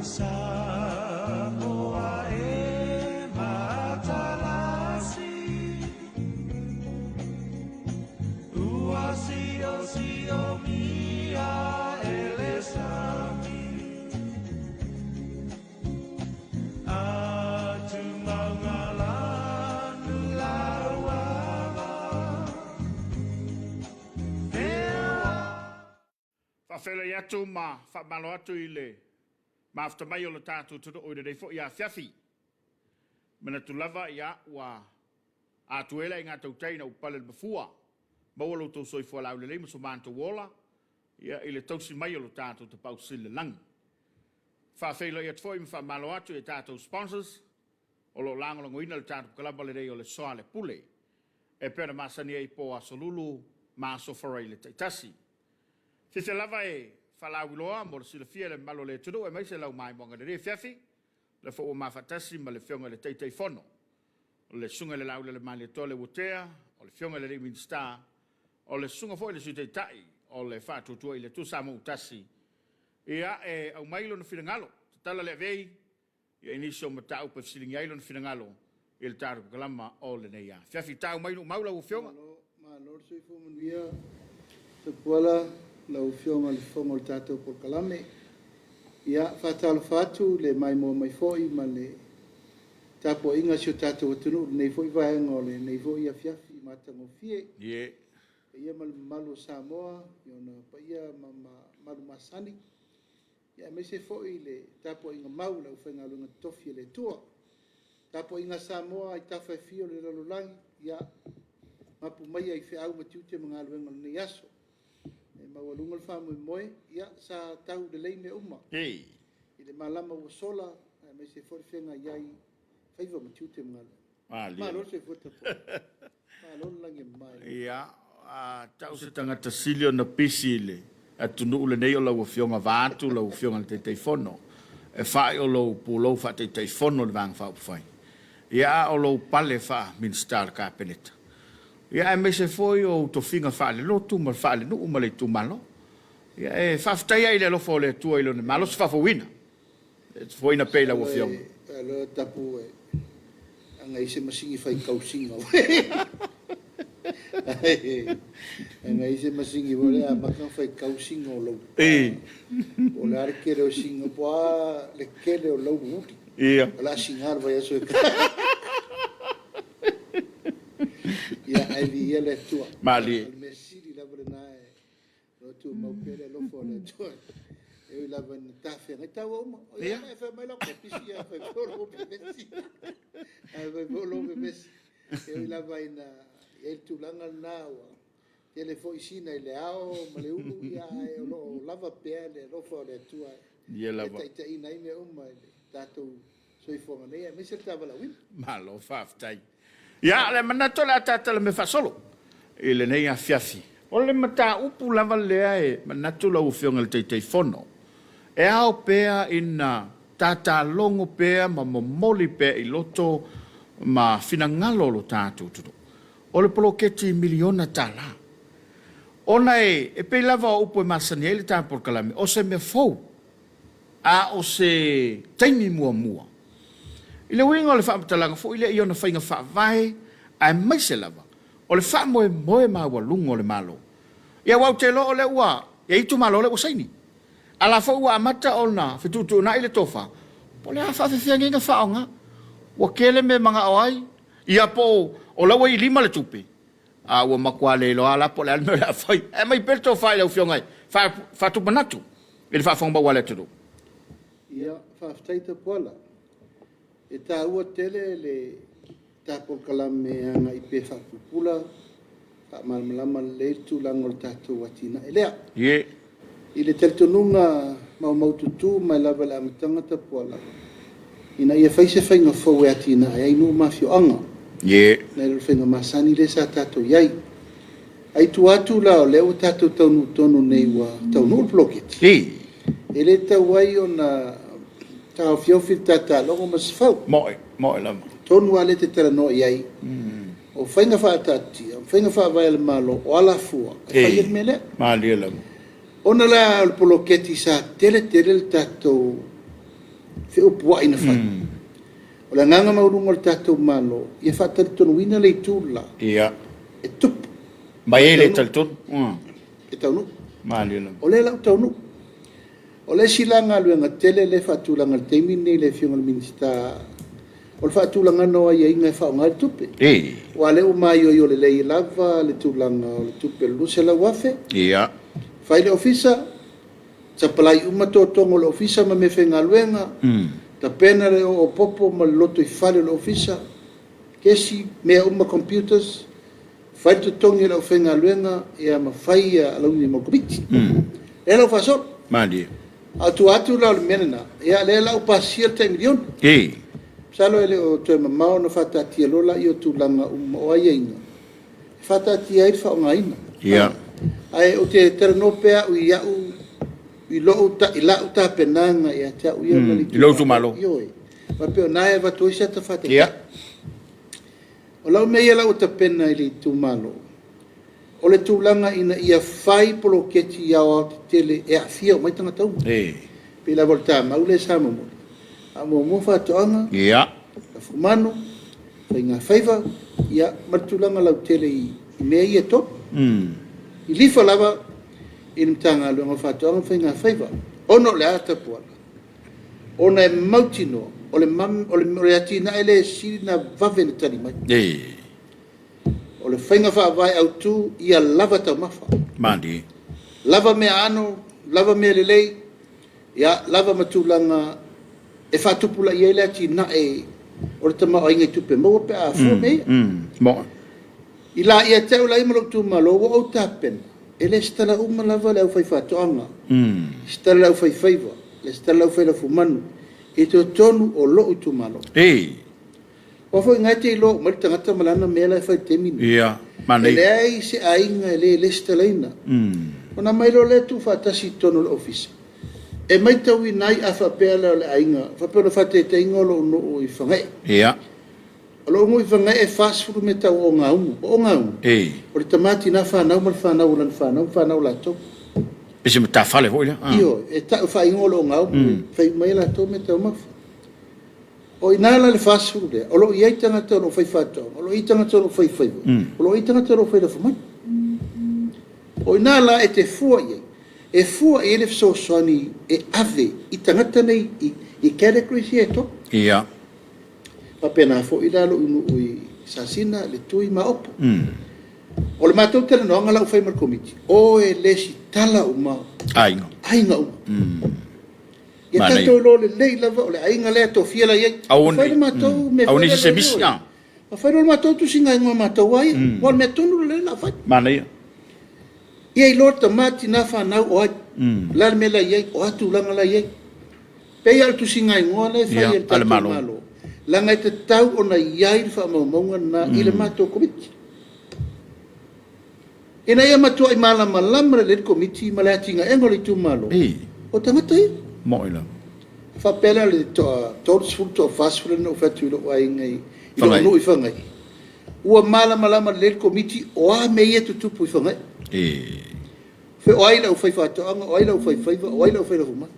Samoa e matalasi Ua siosiomia e le sami Faafeiloai atu ma faamalo atu i le mafuta mai o le tatou atunuu i lenei foi afiafi. Manatu lava ia ua atuela i gatautai ina ua pale le mafua, maua lo outou soifua laulelei ma so matou ola ia i le tausi mai o lo tatou Tapaau Sili i le lagi. Faafeiloai atu foi ma faamalo atu i tatou sponsors o lo o lagolagoina le tatou kalama lenei o le Soalepule e pei ona masani ai po Aso Lulu ma Aso Faraile taitasi. Fiafia lava e faalauiloa mo le silafia e le mamalu o le atunuu aemaise lau maimoaga i lenei afiafi, o lea foi ua ma faatasi ma le Afioga i le Taitaifono, o le Susuga i le Laulelei Leuatea, o le Afioga i le alii Minisita, o le Susuga foi i le Sui Taitai o le Faatuatua i le Atua Samoa ua Tasi, ia e aumai lona finagalo, tatala le avei i nisi o mataupu e fesiligia ai lona finagalo i le tatou kalama o lenei afiafi. Tau mai nuu lau Afioga. Malo le soifua manuia Tapuala, lau Afioga i le Fofoga o le tatou polokalame. Ia, faatalofa atu i le maimoa mai foi ma le tapuaiga a si o tatou atunuu i lenei foi vaega o lenei foi afiafi matagofie. Paia ma le mamalu o Samoa i ona paia ma mamalu masani, aemaise foi le tapuaiga mau a le aufaigaluega totofi a le Atua. Tapuaiga a Samoa i tafa e fia o le lalolagi, ia mapu maia i feau ma tiute ma galuega o lenei aso. E maualuga le faamoemoe, ia sa tau lelei mea uma i le malama ua sola, aemaise foi le feagai ai i faiva ma tiute ma galuega. Malo le soifua tapuai. Malo le lagi e mama. Ia, a tau se tagata sili ona pisi i le atunuu lenei o lau Afioga vaeatu lau Afioga i le Taitaifono, e fa'i o lou pulou faa-Taitaifono i le Vaega Faaupufai, ia a o lou pale faa-Minisita o le Kapeneta, ia aemaise foi o ou tofiga faalelotu ma le faalenuu ma le itumalo. Ia e faafetai ai i le alofa o le Atua i lona malosi faafouina. E fofoina pea i lau Afioga. Alo tapu e anga i se masigi fai kausiga. Anga i se masigi mo le amata fai kausiga o lau. O le a le kele o singa po a le kele o lau uli. O la singa le vai aso e. Ia ai vi ia le Atua. Malie. O le mea sili lava lena e O lo o tumau pea le alofa o le Atua e ui lava ina tafeagai taua uma. O ia e fai mai lau pisi ia fai foi lou vevesi. Ae fai foi lou vevesi. E ui lava ina i ai le tulaga lena ua tele foi sina i le ao ma le ulu, ia ae o lo o lava pea le alofa o le Atua e taitaiina ai mea uma i le tatou soifuaga nei, aemaise le ta valaauina. Malo faafetai. Ia, o le manatu o le a tatalame mea faasolo i lenei afiafi. O le mataupu lava lea e manatu lau Afioga i le Taitaifono, e ao pea ina tatalogo pea ma momoli pea i loto ma finagalo o lo tatou atunuu, o le poloketi miliona tala. Ona e pei lava o upu e masani ai le ta polokalame, o se mea fou a o se taimi muamua. I le uiga o le faamatalaga foi lea i ona faiga faavae aemaise lava o le faamoemoe maualuga o le Malo. Ia aua ou te iloa o lea ua i ai itumalo o lea ua saini. A la foi ua amata ona fetuutuunai le tofa, po o le a faafefea nei ona faaaoga. Ua tele mea e manao ai, ia po o la ua i lima le tupe, A ua matua le iloa la po o le a le mea o le a fai. Ae aumai pea le tofa i lau Afioga e faatumanatu i le faafofoga mau a le atunuu. Ia, faafetai Tapuala. E taua tele le ta polokalame e agai pea e faapupula, faamalamalama lelei le tulaga o le tatou atinae lea. Ie. I le talitonuga maumaututu mai lava i le amataga Tapuala, ina ia fai se faiga fou e atinae ai nuu ma afioaga, nai lo le faiga masani lea sa tatou i ai. Ae i tua atu la o lea ua tatou taunuu tonu nei ua taunuu le poloketi, e le tatau ai ona taofiofi le tatalogo ma se fau. Moe, moe lava. Tonu lava lea e te talanoa i ai, o faiga faataatitia, o faiga faavae a le Malo, o alafua e fai ai le mea lea. Malie lava. Ona la o le poloketi sa tele tele le tatou feupuai na fai. O le agaga maualuga o le tatou Malo, ia faatalitonuina le itu le la. E tupu. Mai e le talitonu. E taunuu. Malie lava. O lea la ua taunuu. O le isi la galuega tele lea e faatulaga i le taimi lenei i le Afioga i le Minisita, o le faatulagaga o aiaiga e faaaoga ai le tupe. Aua o lea ua maioio lelei lava le tulaga o le tupe e $200,000. Fai le ofisa, sapalai uma totoga o le ofisa ma meafaigaluega, tapena le oo popo ma le lotoifale o le ofisa, kesi, mea uma computers, fai le totogi o le aufaigaluega, ia ma fai alauni mo le Komiti. Lea la ua faasolo. Malie. A o tua atu la o le mea lena, ia lea la ua pasia le tai miliona. Masalo e le o toe mamao ona faataatia loa lea o tulaga uma o aiaiga e faataatia ai le faaaogaina. Ae ou te talanoa pea au i au i lou i lau tapenaga ia te au ia ma le I lou itumalo. Ioe. Faapea o na e avatu ai se ata faataitai. O lau mea ia la ua tapena i le itumalo, o le tulaga ina ia fai poloketi aoaotetele e aafia uma ai tagata uma. Pei lava o le tamau lea sa momoli, faamuamua faatoaga, lafumanu, faigafaiva, ia ma le tulaga lautele i mea ia e tolu. Lilifa lava i le Matagaluega o Faatoaga ma Faigafaiva, ona o le a Tapuala? Ona e mautinoa o le atinae lea e sili ona vave ona tali mai. O le faiga faavae autu ia lava taumafa. Malie. Lava meaano, lava mea lelei, ia lava ma tulaga e faatupulaia ai le atinae o le tamaoaiga i tupe maua pe a fua mea ia. Moa. I la ia te au la ia ma lou itumalo ua ou tapena, e lesitala uma lava le aufaifaatoaga, lesitala le aufaifaiva, lesitala le aufailafumanu i totonu o lou itumalo. Aua foi na e te iloa uma ai le tagata ma lana mea la e fai i le taimi lenei. Manaia. E leai se aiga e le lesitalaina. Ona aumai loa lea tuufaatasi i totonu o le ofisa, e matauina ai a faapea la o le aiga, faapea o le faataitaiga o lou nuu i Fagae. O lou nuu i Fagae e 40 meta o ogaumu. O ogaumu, o le tama tina fanau ma le fanau a lana fanau ma fanau a latou. Pei se matafale foi lea. Ioe, e tau faaigoa o le ogaumu, e fai uma ai e latou meataumafa. O i ina la le 40 lea, o lo o i ai tagata o lo o fai faatoaga, o lo o i ai tagata o lo o fai faiva, o lo o i ai tagata o lo o fai lafumanu. O i ina la e te fua i ai, e fua i ai le fesoasoani e ave i tagata nei i categories ia e tolu. Faapena foi la lou nuu i Sasina, Letui ma Aopo. O le matou talanoaga la ua fai ma le Komiti, o e lesitala uma Aiga. aiga uma. Ia tatou iloa lelei lava o le aiga lea e tofia la i ai. Aua Fai le matou mea aua foi ne i lea se misi. Fai loa le matou tusiga igoa matou ai. Aua o le mea tonu lea la fai. Manaia. Ia iloa tama tina fanau o ai. O le a le mea la i ai, o a tulaga la i ai. Pei lava o le tusiga igoa lea e fai e le tatou Malo. Leaga e tatau ona i ai le faamaumauga lena i le matou Komiti. Ina ia matuai malamalama lelei le Komiti ma le atinaega o le itumalo, o tagata ia. Moi lava. Faapea la le toa 30 toa 40 lea na ou fai atu i lou aiga i lou nuu i Fagae. Ua malamalama lelei le Komiti o a mea ia e tutupu i Fagae. Fe o ai le aufaifaatoaga, o ai le aufaifaiva, o ai le aufailafumanu.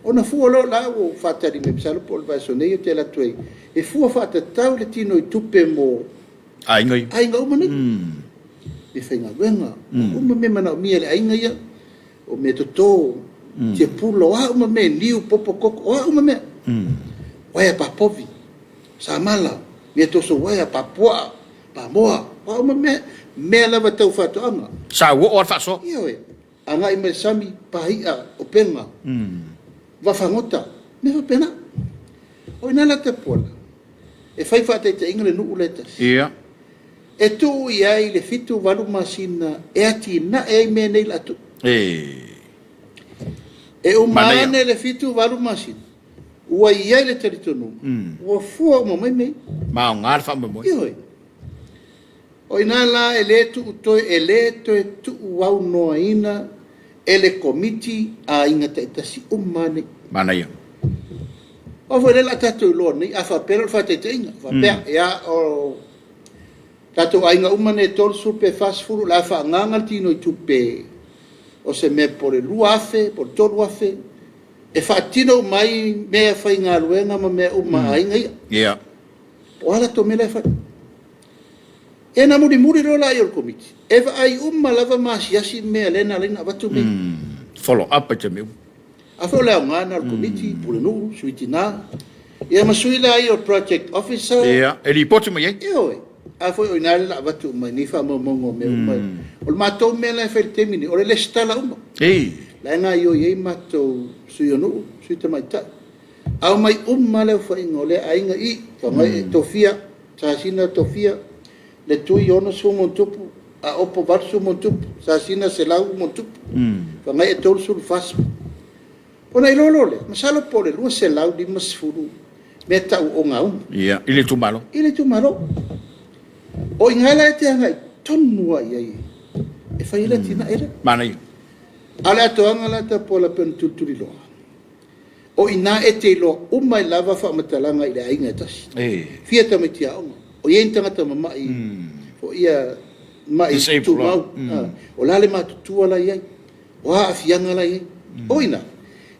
Ona fua loa la ua faatali mai, masalo po o le vaiaso nei ou te alu atu ai, e fua faatatau le tino i tupe mo Aiga ia. aiga uma nei. Meafaigaluega, uma mea manaomia e le aiga ia, o mea toto, tiapula, o a uma mea, niu, popo, koko, o a uma mea. Uaea papovi, samala, mea toso uaea, papuaa, pamoa, o a uma mea, mea lava tau faatoaga. Sa uo o le faasoa. Ioe, agai mai le sami, paia, opega, vafagota, mea faapena. O ina la Tapuala, e fai faataitaiga le nuu lea e tasi. E tuu i ai le 7 8 masina e atinae ai mea nei la tuu. E uma ane le 7 8 masina, ua i ai le talitonuga, ua fua uma mai mea ia. Ma aoga le faamoemoe. Ioe. O ina la e le tuu toe, e le toe tuuaunoaina e le Komiti aiga taitasi uma nei. Manaia. O foi lea la tatou iloa nei, a faapea la o le faataitaiga, faapea, ia o tatou aiga uma nei e 30 pe 40, la faagaga le tino i tupe o se mea po o le 2,000 po o le 3,000 E faatino uma ai meafaigaluega ma mea uma a aiga ia. Ia. Po o a latou mea la e fai. Ia ona mulimuli loa lea o le Komiti, e vaai uma lava ma asiasi mea lea na ala ai ona avatu mea ia. Follow up i taimi uma. A foi o le aoga lena o le Komiti, Pulenuu, Sui Tina, ia ma sui la ia o Project Officer. Ia, e lipoti mai ai. Ioe. A foi o i ina lea o le a avatu uma ai nei faamaumauga o mea uma ia. O le matou mea la e fai i le taimi lenei, o le resitala uma. La e gaoioi ai matou Sui o Nuu, Sui Tamaitai. Aumai uma lava le aofaiga o lea aiga i Fagaie, Tofia, Sasina, Tofia, Letui 60+, Aopo 80+, Sasina 100+, Fagaie 30, 40. Ona iloa loa lea, masalo po o le 250 mea tau ogaoga. Ia, i le itumalo. I le itumalo. O i ina la e te agai tonu lava i ai e fai ai le atinae lea. Manaia. A o le atoaga la Tapuala pei ona tulituliloa, o i ina e te iloa uma ai lava faamatalaga i le aiga e tasi. Fia tamaiti aoga, o i ai ni tagata mamai foi ia mai tumau, o le a le matutua la e i ai, o a aafiaga la e i ai. O i ina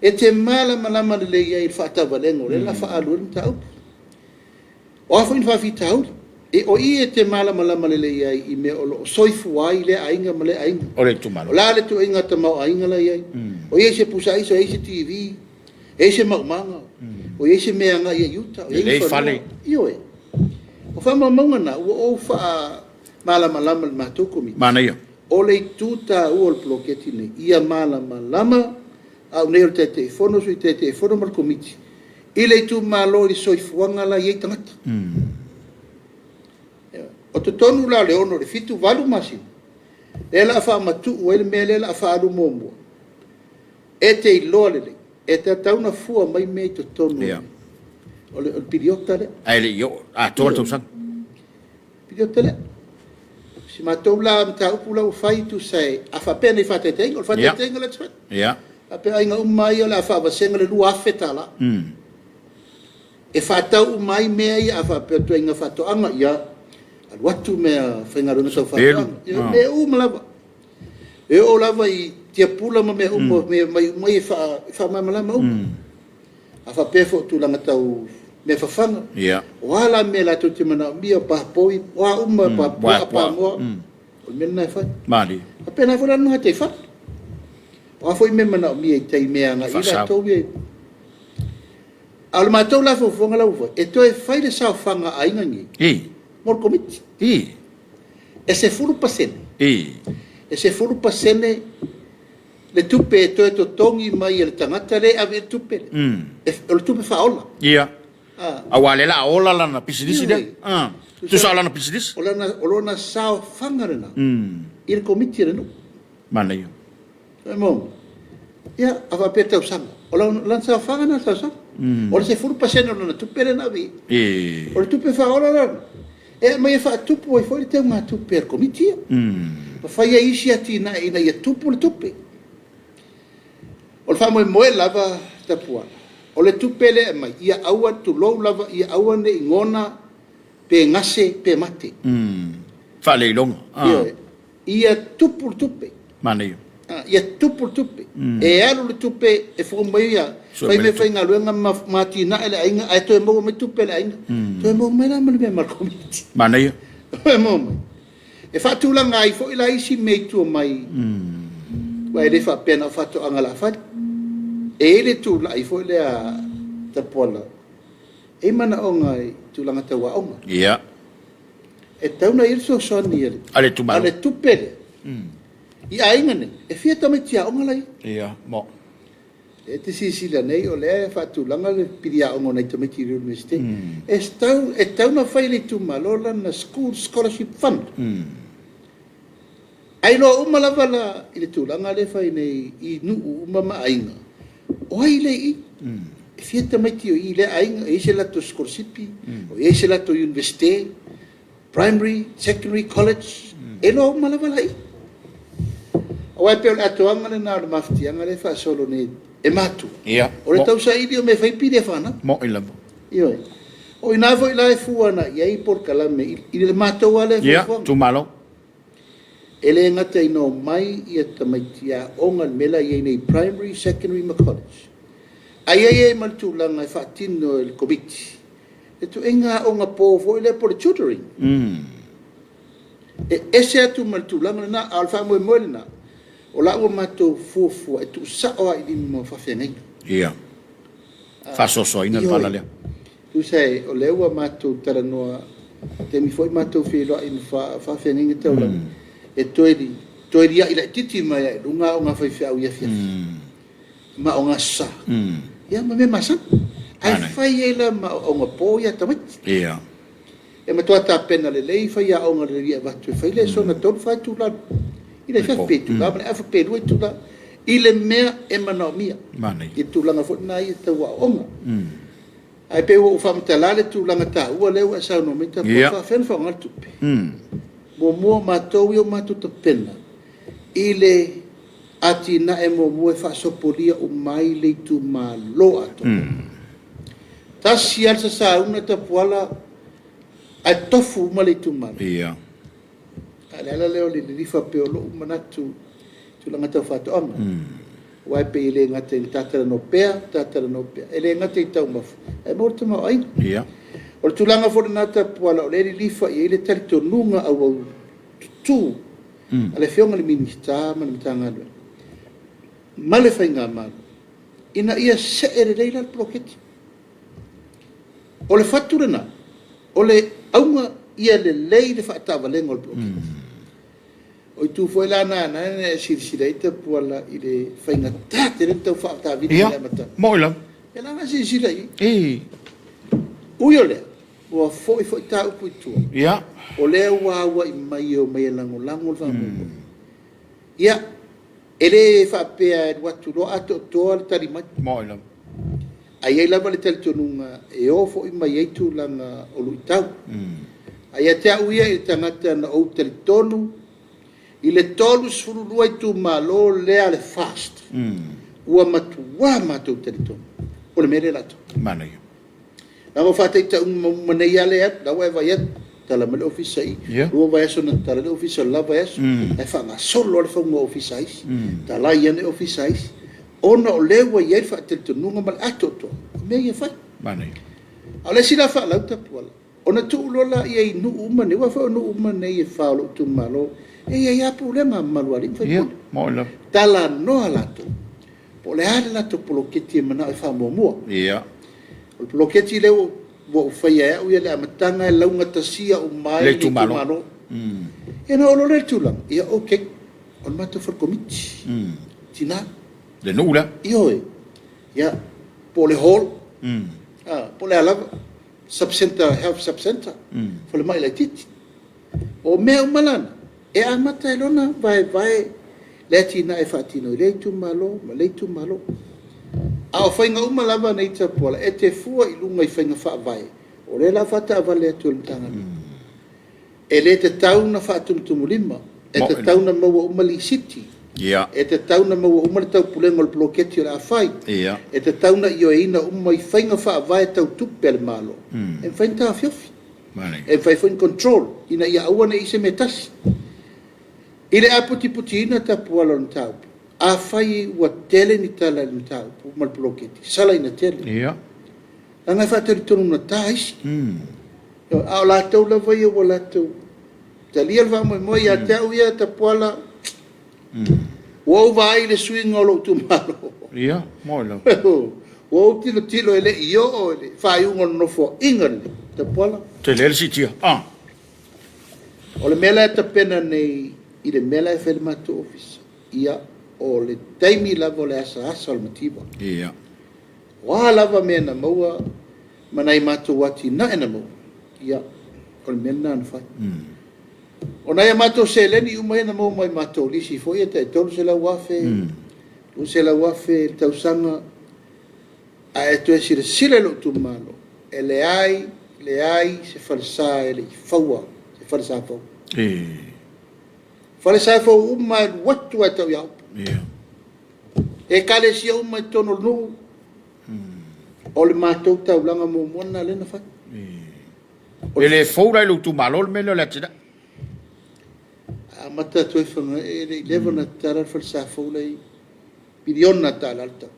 e te malamalama lelei ai i le faatavalega o lea o le a faaalu ai le mataupu. O a foi ni faafitauli, e o i e te malamalama lelei ai i mea o lo o soifua ai lea aiga ma lea aiga. O le itumalo. O le a le ituaiga tamaoaiga la e i ai, o i ai se pusa aisa, o i ai se TV, e i ai se maumaga, o i ai se mea e agai ai i uta, o i ai ni fanua. Ioe. O faamaumauga na ua ou faamalamalama i le matou Komiti. Manaia. O le itu taua o le poloketi lenei, ia malamalama au nei o le Taitaifono, Sui Taitaifono ma le Komiti i le itumalo i le soifuaga la e i ai tagata. O totonu la o le 6 i le 7, 8 masina, lea o le a faamatuu ai le mea lea o le a faaalu muamua, e te iloa lelei, e tatau ona fua mai mea i totonu o le piliota lea. Ae le i oo atoa le tausaga. Piliota lea. Si matou la mataupu la ua fai tusa e, a faapea nei faataitaiga, o le faataitaiga lea e fai. Faapea aiga uma ia o le a faavasega le $2,000. E faatau uma ai mea ia a faapea o ituaiga faatoaga, ia alu atu mea faigaluega tau faatoaga. Ia mea uma lava. E oo lava i tiapula ma mea uma, mea mai uma ia e faamalamalama uma. A faapea foi o tulaga tau mea fafaga, o a la mea latou te manaomia, o papoi, o a uma, papuaa, pamoa, o le mea lena e fai. Faapena foi la le gataifale. O a foi mea manaomia i tai mea agai i latou ia. A o le matou la fuafuaga la ua fai, e toe fai le saofaga a aiga nei mo le Komiti. E 10%. E 10% le tupe e toe totogi mai e le tagata lea e ave i ai le tupe lea. O le tupe faaola. Ia. Aua o lea o le a ola lana pisinisi lea. Tusa o lana pisinisi. O lona saofaga lena i le Komiti a le nuu. Manaia. Ia, a faapea tausaga, o lana saofaga lena tausaga. O le 10% o lana tupe lea na ave i ai. O le tupe faaola la lena, e aumai e faatupu ai foi le teugatupe a le Komiti ia. Ma fai ai isi atinae ina ia tupu le tupe. O le faamoemoe lava Tapuala, o le tupe lea e aumai, ia aua, tulou lava, ia aua ne i gona pe gase pe mate. Faaleiloga. Ioe. Ia tupu le tupe. Manaia. Ia tupu le tupe. E alu le tupe e fou mai ia, fai mea faigaluega ma atinae le aiga, ae toe maua mai tupe a le aiga. Toe maua mai la ma le mea ma le Komiti. Manaia. Toe maua mai. E faatulaga ai foi la isi mea i tua mai, aua e le faapea na o faatoaga o le a fai. E i ai le tulai foi lea Tapuala, e i ai manaoga i tulaga tau aoga. Ia. E tatau ona i ai le fesoasoani a le itumalo. A le tupe lea. I aiga nei, e fia tamaiti aoga la i ai? Ia, mo. E te silasila nei o lea e faatulaga le pili aoga o nai tamaiti i le Iunivesite. E tatau ona fai e le itumalo lana school scholarship fund. Ai loa uma lava la i le tulaga lea e fai nei i nuu uma ma aiga, o ai lea i i? E fia tamaiti o i i lea aiga, e i ai se latou sikolasipi, o i ai se latou Iunivesite, primary, secondary, college, e iloa uma lava la i i. Aua e pei o le atoaga lena o le mafatiaga lea e faasolo nei e matua. O le tausaili o mea fai pili e fanau. Mo'i lava. Ioe. O i ina foi la e fua ana i ai polokalame i le matou lava lea fuafuaga. Ia, itumalo. E le gata ina omai ia tamaiti aoga i le mea la e i ai nei, primary, secondary ma college. Ae i ai ai ma le tulaga e faatino e le Komiti le ituaiga aoga po foi lea po o le tutoring. E ese atu ma le tulaga lena, a o le faamoemoe lena, o la ua matou fuafua e tuusao lava i lima o faafeagaiga. Ia. Faasoasoaina le vala lea. Tusa o lea ua matou talanoa, taimi foi matou feiloai ma faafeagaiga taulagi, e toe liai laitiiti mai lava i luga aoga a faifeau i afiafi ma aoga aso Sa, ia ma mea masani. Ae fai ai la ma aoaoga po ia a tamaiti. Ia. E matua tapena lelei faiaoga i le liai avatu e fai lesona 3, 4 itula i le afiafi, pe itula ma le afa pe 2 itula i le mea e manaomia. Manaia. I le tulaga foi lena ia tau aoaoga. Ae pei ua ou faamatala le tulaga taua lea ua e saunoa mai Tapuai, faapefea ona faaaoga le tupe. Muamua matou ia ua matou tapena i le atinae muamua e faasopolia uma ai le itumalo atoa. Tasi lava le sasauna Tapuala ae tofu uma le itumalo. Ia. A o le ala lea o le lilifa pea o lou manatu i tulaga tau faatoaga. Aua e pei e le gata ina ta talanoa pea, ta talanoa pea, e le gata i taumafa, ae maua le tamaoaiga. Ia. O le tulaga foi lena Tapuala o lea e lilifa i ai le talitonuga auaututu a le Afioga i le Minisita ma le Matagaluega ma le Faigamalo, ina ia see lelei la le poloketi. O le fatu lena, o le auga ia lelei le faataavalega o le poloketi. O itu foi la na e silasila i ai Tapuala i le faigata tele ona tau faatavili i le amataga. Moi lava. E la na silasila i ai. E. Ui o lea, ua foi foi ta upu i tua. Ia. O lea ua auai mai e omai e lagolago le faamoemoe. Ia, e le faapea e alu atu loa atoatoa le tali mai. Moi lava. Ae i ai lava le talitonuga e o foi ma i ai tulaga o luitau. Ae ia te au ia i le tagata na ou talitonu i le 32 itumalo lea a le FAST, ua matua matou talitonu o le mea lea o le a tupu. Manaia. Leaga o faataitaiga uma nei lava lea e alu, la ua e vaai atu, tala mai le ofisa i i, 2 vaiaso na tatala ai le ofisa o le la vaiaso, ae faagasolo lava le fauga o ofisa a isi, talai ane ofisa a isi, ona o lea ua i ai le faatalitonuga ma le atoatoa o mea ia e fai. Manaia. A o le isi la faalau Tapuala, ona tuu loa lea i nuu uma nei, aua foi o nuu uma nei e 4 o lou itumalo, e i ai lava pulega mamalu a alii ma faipule. Moi lava. Talanoa latou, po o le a le latou poloketi e manao e faamuamua. Ia. O le poloketi lea ua ou faia e au ia i le amataga e laugatasia uma ai Le le itumalo. itumalo. Ia ona oo loa lea i le tulaga, ia okay, o le matou fale komiti, tina, Le nuu lea. ioe, ia, po o le hall, po o le a lava, sub-center, health sub-center, falemai laitiiti. O mea uma la na, e amata ai loa ona vaevae le atinae e faatino i lea itumalo ma lea itumalo. A o faiga uma lava nei Tapuala, e te fua i luga i faiga faavae, o lea o le a faataavale atu e le Matagaluega. E le tatau ona faatumutumulima, e tatau ona maua uma lisiti, Ia. e tatau ona maua uma le taupulega o le poloketi o le a fai, Ia. e tatau ona ioeina uma i faiga faavae tau tupe a le Malo, e mafai ona taofiofi, Manaia. e mafai foi ona control ina ia aua ne i i ai se mea tasi. I le aputiputiina Tapuala o le mataupu, afai ua tele ni tala i le mataupu ma le poloketi, salaina tele. Ia. Leaga e faatalitonu gata isi. A o latou lava ia ua latou talia le faamoemoe ia te au ia Tapuala, ua ou vaai i le suiga o lou itumalo. Ia, moi lava. Ua ou tilotilo e le i oo i le faaiuga o le nofoaiga lenei, Tapuala. Tele le siitia. Ah. O le mea la e tapena nei i le mea la e fai le matou ofisa, ia, o le taimi lava o le asaasa o le mativa. Ia. O a lava mea na maua ma nai matou atinae na maua, ia, o le mea lena na fai. O nai a matou seleni uma ia na maua mai matou lisi foi ia tai 300,000, 200,000 i le tausaga, ae toe silasila i lou itumalo, e leai, leai se falesa e le i faua, se falesa fou. E. Falesa fou uma e alu atu lava e tau ia Upu. Ia. Ekalesia uma i totonu o le nuu, o le matou taulaga muamua lena lea na fai. E le fou la i lou itumalo le mea lea o le atinae. Amata atu ai Fagae, e le i leva ona tatala le falesa fou la i piliona tala le tau.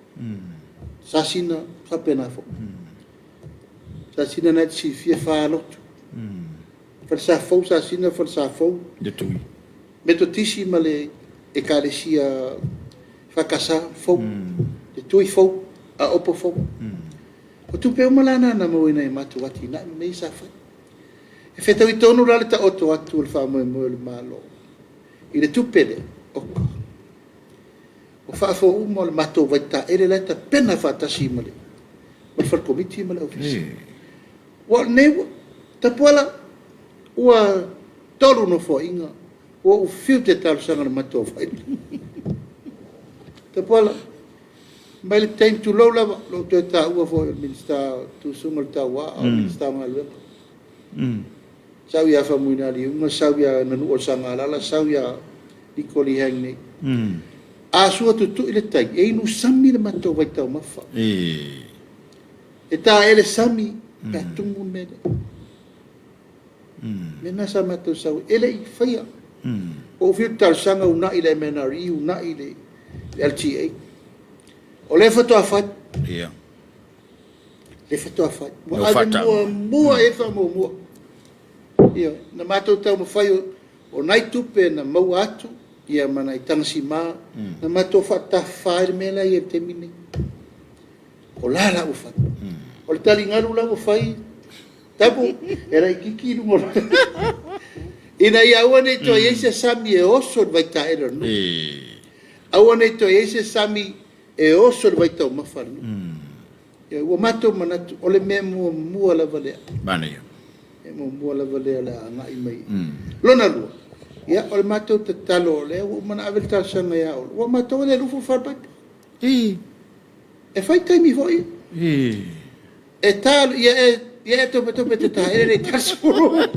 Sasina, faapena foi. Sasina na e te silafia e falotu. Falesa Fou, Sasina, Falesa Fou. Le Tui. Metotisi ma le Ekalesia EFKS fou. Le Tui fou, Aopo fou. O tupe uma la na na mauaina i matou atinae ma mea ia sa fai. E fetaui tonu la le taoto atu o le faamoemoe o le Malo i le tupe lea, oka. Ua faafou uma o le matou vaitaele la e tapena faatasi ma le ma le fale komiti ma le ofisa. Ua o lenei ua Tapuala ua tolu nofoaiga ua ou fiu te talosaga i le matou vai. Tapuala mai le taimi tulou lava lou toe taua foi o le Minisita o Tuisuga o le Tauaa o le Minisita o Galuega. Sau ia Faumuina Liuga, sau ia Nanu'u o le Sagalala, sau ia Niko Lee Hang nei. A sua tutui le tai, e inu sami le matou vaitaumafa. E taele sami pe a tumu le mea lea. Mea na sa matou sau ai. E le i faia. Ua ou fiu e talosaga, uunai le MNRE, uunai le LTA. O lea faatoa fai. Lea faatoa fai. Ua ave muamua i ai le faamuamua. Ioe. Na matou taumafai o nai tupe na maua atu ia ma nai tagasima na matou faatafafa ai le mea la e i ai i le taimi lenei. O la la ua fai. O le taligalu la ua fai, Tapu, e laitiiti i luga o le... Ina ia aua ne i toe i ai se sami e oso i le vaitaele o le nuu. Aua ne i toe i ai se sami e oso i le vaitaumafa a le nuu. Ua matou manatu, o le mea muamua lava lea. Manaia. Mea muamua lava lea o le a agai mai. Lona lua, ia, o le matou tatalo, o lea ua uma ona ave le talosaga ia Olo, ua matou e le lufu le falepaipa. E fai taimi foi. E ta, ia e, ia e topetope te taele le 30.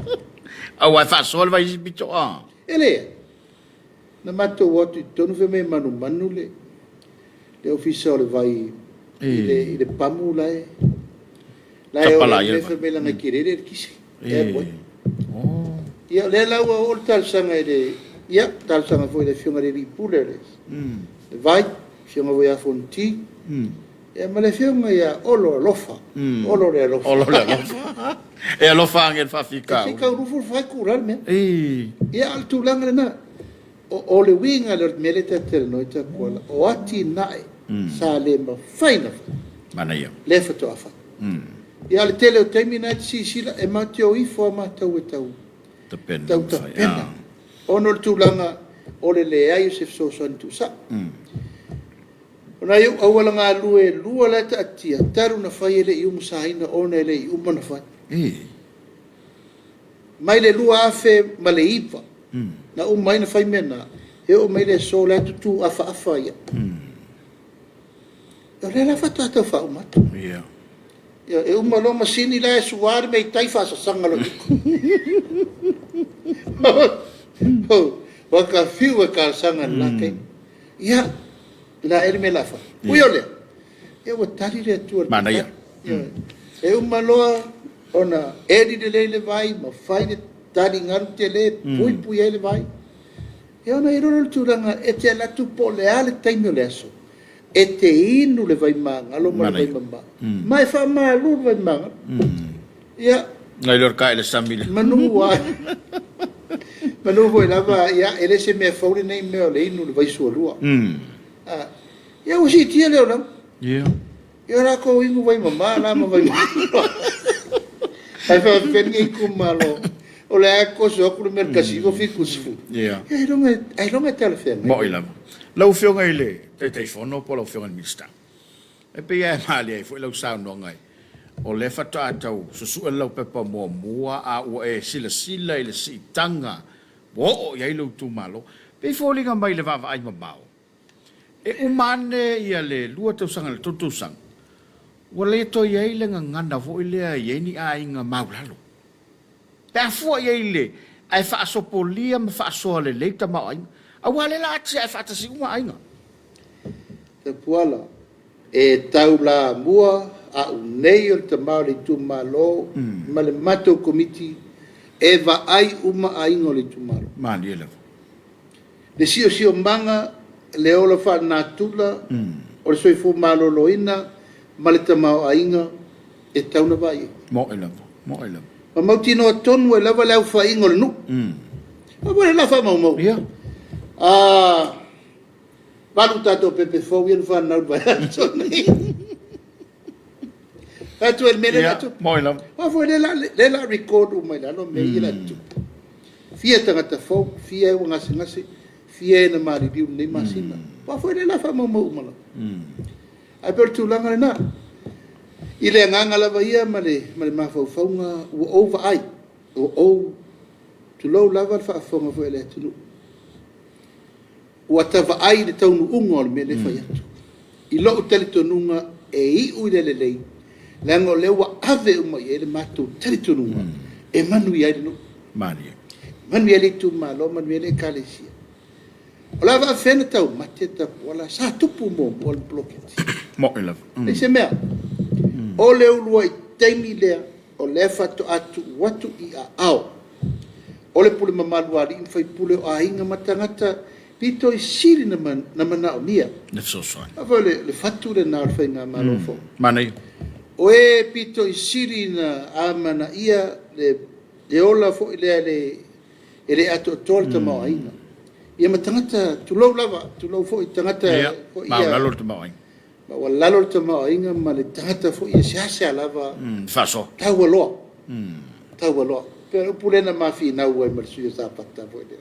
Aua e faasoa le vai isi pito a. E leai. Na matou o atu i totonu fai mai e manumanu le le ofisa o le vai i le i le pamu la e la e Tapala ai le le vai. Fai mai leaga e tele le eletise e alu ai. Ia o lea la ua oo le talosaga i le ia talosaga foi i le afioga i le alii pule o le le vai, afioga foi ia Fonoti, ia ma le afioga ia Olo Alofa. Olo le Alofa. Olo le Alofa. E alofa age i le E se faafitauli. tau rufu le fai kula le mea. Ia o le tulaga lena. O le uiga lea o le mea lea ta te talanoa ai Tapuala, o atinae sa le mafai ona fai. Manaia. Lea faatoa fai. Ia o le tele o taimi na e te silasila, e matou te o ifo lava matou e tau Tapena. tau tapena. Ona o le tulaga o le leai o se fesoasoani tuusao. O nai ou auala galue e lua la e taatia, talu ona fai e le i umusaina ona e le i uma ona fai. Mai le 2009 na uma ai ona fai mea na, e oo mai le aso la e tutu afaafa ia. O lea la faatoa tau faauma atu. Ia, e uma loa masini la e sua le mea i tai faasasaga loa i uka. Ua ta fiu e talosaga i le la taimi. Ia, o le a ea le mea o le a fai? Ui o lea, ia ua tali le Atua i le Manaia. Ioe. E uma loa ona eli lelei le vai ma fai le taligalu tele, puipui ai le vai. Ia ona i ai loa lea o le tulaga e te alu atu po o le a le taimi o le aso, e te inu le vai magalo ma le vai mama, ma e faamalu le vai magalo. Ia. Nai lo ka ile sami le. Manu a. Manu foi lava, ia, e le se mea fou lenei mea o le inu le vai sualua. Ia ua siitia le olaga. Ia latou inu vai mama la ma vai magalo. Ae faapefea lenei itumalo, o lea e toso atu le mea i le 1970. Ia ailoga e talafeagai. Mo'i lava. Lau Afioga i le Taitaifono po o lau Afioga i le Minisita, e pei lava e malie ai foi lau saunoaga i o lea faatoa tau susue le laupepa muamua a ua e silasila i le siitaga ua oo i ai lou itumalo. Pei e foliga mai i le vaavaai mamao, e uma ane ia le 2 tausaga i le 3 tausaga, ua le toe i ai le gagana foi lea e i ai ni aiga maulalo. Pe a fua i ai i le ae faasopolia ma faasoa lelei tamaoaiga, aua o lea la a tiae faatasi uma aiga. Tapuala, E taulamua a'u nei o le tama o le itumalo ma le matou komiti e vaai uma aiga o le itumalo. Malie lava. Le siosiomaga, le ola faalenatura, o le soifua maloloina, ma le tamaoaiga e tatau ona vaai ai. Moe lava, moe lava. Ma mautinoa tonu ai lava le aufaiga o le nuu. Aua le la faamaumau. Ia. A valu tatou pepe fou ia na fanau i le vaiaso nei. Fai atu ai le mea lea la tupu. Moe lava. Aua foi lea la lea la record uma i lalo mea ia la tupu. Fia tagata fou, fia e ua gasegase, fia e na maliliu i lenei masina. Aua foi lea la faamaumau uma lava. Ae pei o le tulaga lena. I le agaga lava ia ma le ma le mafaufauga ua ou vaai, ua ou tulou lava le faafofoga foi a le atunuu. Ua ta vaai i le taunuuga o le mea lea e fai atu. I lou talitonuga e iu i le lelei, leaga o lea ua ave uma i ai le matou talitonuga e manuia ai le nuu. Malie. Manuia ai le itumalo, manuia ai le ekalesia. O le a faafefea ona taumate Tapuala? Sa tupu muamua le poloketi. Moe lava. Leai se mea. O le uluai taimi lea o lea faatoa tuu atu i aao o le pule mamalu a alii ma faipule o aiga ma tagata pito i sili na manaomia. Le fesoasoani. Aua foi le fatu lena o le faigamalo fou. Manaia. O e pito i sili na amanaia le ola foi lea e le atoatoa le tamaoaiga. Ia ma tagata, tulou lava, tulou foi tagata foi ia. Maualalo le tamaoaiga. Maualalo le tamaoaiga ma le tagata foi e seasea lava. Faasoa. Taualoa. Taualoa. Pei o le upu lea na ma finau ai ma le sui o Safata foi lea.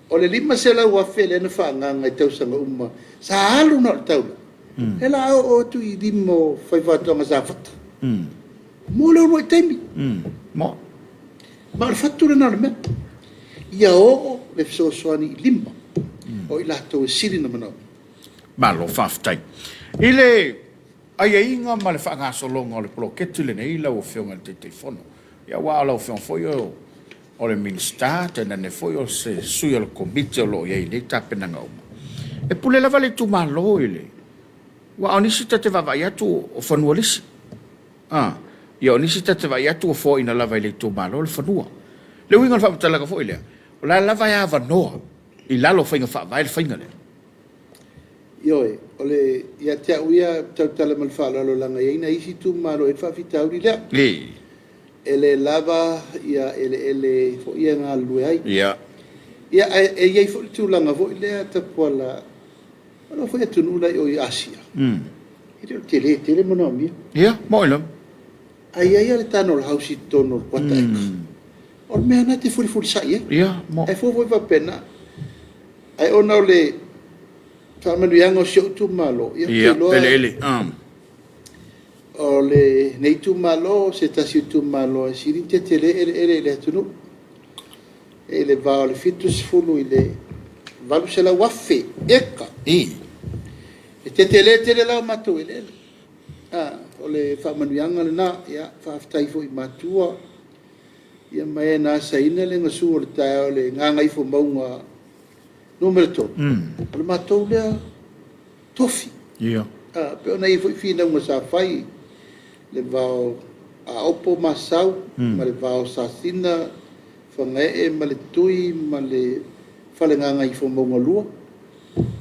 O le $500,000 lea na faaagaaga i tausaga uma, sa alu na o le taulaga. E la oo atu i lima o faifaatoaga Safata. Mo le uluai taimi. Mo. Ma o le fatu lena o le mea. Ia oo le fesoasoani i lima o i latou e sili ona manaomia. Malo faafetai. I le aiaiga ma le faagasologa o le poloketi lenei lau Afioga i le Taitaifono, ia aua o lau Afioga foi o le Minisita, tainane foi o se sui o le Komiti o lo o i ai i nei tapenaga uma. E pule lava le itumalo i le aua o nisi ta te vaavaai atu o fanua lisi. A, ia o nisi ta te vaai atu ua foaina lava e le itumalo le fanua. Le uiga o le faamatalaga foi lea, o la lava e avanoa i lalo o faiga faavae le faiga lea. Ioe, o le, ia te au ia, ou te tautala ma le faaaloalo leaga e i ai nai isi itumalo e i ai le faafitauli lea. E le lava ia eleele foi ia e galulue ai. Ia, ae e i ai foi le tulaga foi lea Tapuala, o lou foi atunuu la i o i Asia, e le o tele tele manaomia. Ia, moni lava. Ae i ai lava le tano o le house i totonu o le kuata eka. O le mea lena e te fulifulisai ai. Ia, moni. Ae fua foi faapena. Ae ona o le faamanuiaga o si ou itumalo, ia ou te iloa. Ia, eleele. O lenei itumalo, o se tasi o itumalo e sili ona tetele eleele i le atunuu. E i le va o le 70 i le 800 afe eka. E tetele tele la o matou eleele. O le faamanuiaga lena. Ia, faafetai foi i matua ia ma e na asaina le gasu o le taeao i le Gagaifomauga Nu.3. O le matou lea tofi. Pei ona i ai foi finauga sa fai i le va o Aopo ma Asau ma le va o Sasina, Fagaee ma Letui ma le Falegagaifomauga 2.